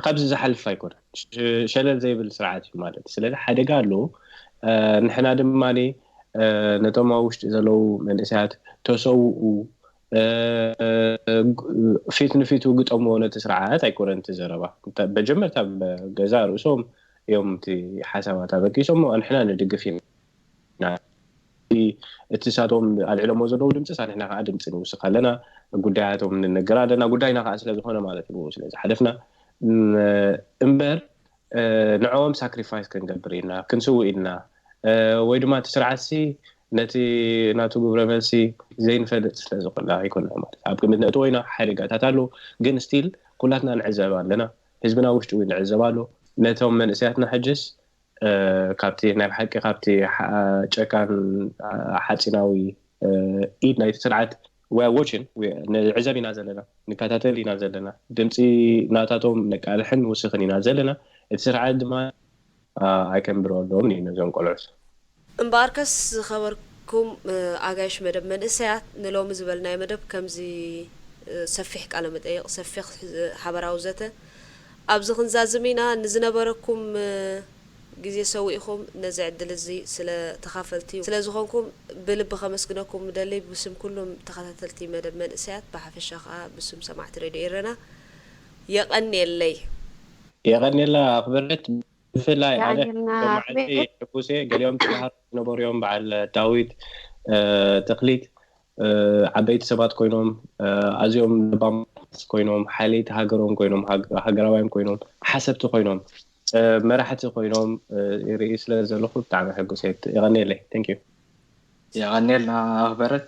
ካብዚ ዝሓልፍ ኣይኮነን። ሸለል ዘይብል ስርዓት እዩ ማለት ስለዚ ሓደጋ ኣሎ። ንሕና ድማ ነቶም ኣብ ውሽጢ ዘለዉ መንእሰያት ተሰውኡ ፊት ንፊቱ ግጠምዎ ነቲ ስርዓት ኣይኮነን እቲ ዘረባ። በጀመርታ ገዛ ርእሶም እዮም እቲ ሓሳባት ኣበጊሶም ንሕና ንድግፍ ኢና። እቲ ሳቶም ኣልዕሎሞ ዘለዉ ድምፂ ሳ ንሕና ከዓ ድምፂ ንውስኽ ኣለና፣ ጉዳያቶም ንነገር ኣለና። ጉዳይና ከዓ ስለዝኾነ ማለት እዩ ስለዝሓለፍና እምበር ንዕኦም ሳክሪፋይስ ክንገብር ኢልና ክንስውእ ኢልና ወይ ድማ እቲ ስርዓትሲ ነቲ ናቱ ግብረ መልሲ ዘይንፈልጥ ስለዝኾና ኣይኮና ማለት ኣብ ግምት ነእትዎ ኢና። ሓደጋታት ኣሎ ግን ስቲል ኩላትና ንዕዘብ ኣለና። ህዝብና ውሽጢ እውን ንዕዘብ ኣሎ። ነቶም መንእሰያትና ሕጅስ ካብቲ ናይ ብሓቂ ካብቲ ጨካን ሓፂናዊ ኢድ ናይቲ ስርዓት ወችን ንዕዘብ ኢና ዘለና፣ ንከታተል ኢና ዘለና። ድምፂ ናታቶም ነቃልሕን ንውስኽን ኢና ዘለና። እቲ ስርዓት ድማ ኣይከንብረሎም እዩ ነዞም ቆልዑት። እምበኣርከስ ዝኸበርኩም ኣጋይሽ መደብ መንእሰያት ንሎሚ ዝበልናዮ መደብ ከምዚ ሰፊሕ ቃለ መጠይቕ ሰፊሕ ሓበራዊ ዘተ ኣብዚ ክንዛዝም ኢና። ንዝነበረኩም ግዜ ሰዊእኹም ነዚ ዕድል እዚ ስለ ተኻፈልቲ ስለ ዝኾንኩም ብልቢ ከመስግነኩም ምደሊ ብስም ኩሉም ተኸታተልቲ መደብ መንእሰያት ብሓፈሻ ከዓ ብስም ሰማዕቲ ሬድዮ ኤረና የቐንየለይ። የቐንየላ ኣኽበረት። ብፍላይ ኣነ ሎማዓንቲ ሕጉሴ ገሊኦም ተምሃሮ ዝነበሩ እዮም በዓል ዳዊት ተኽሊት ዓበይቲ ሰባት ኮይኖም ኣዚኦም ለባማት ኮይኖም ሓለይቲ ሃገሮም ኮይኖም ሃገራውያን ኮይኖም ሓሰብቲ ኮይኖም መራሕቲ ኮይኖም ይርኢ ስለ ዘለኹ ብጣዕሚ ሕጉሴ። የቐንየለይ። Thank you። የቐንየልና ኣኽበረት።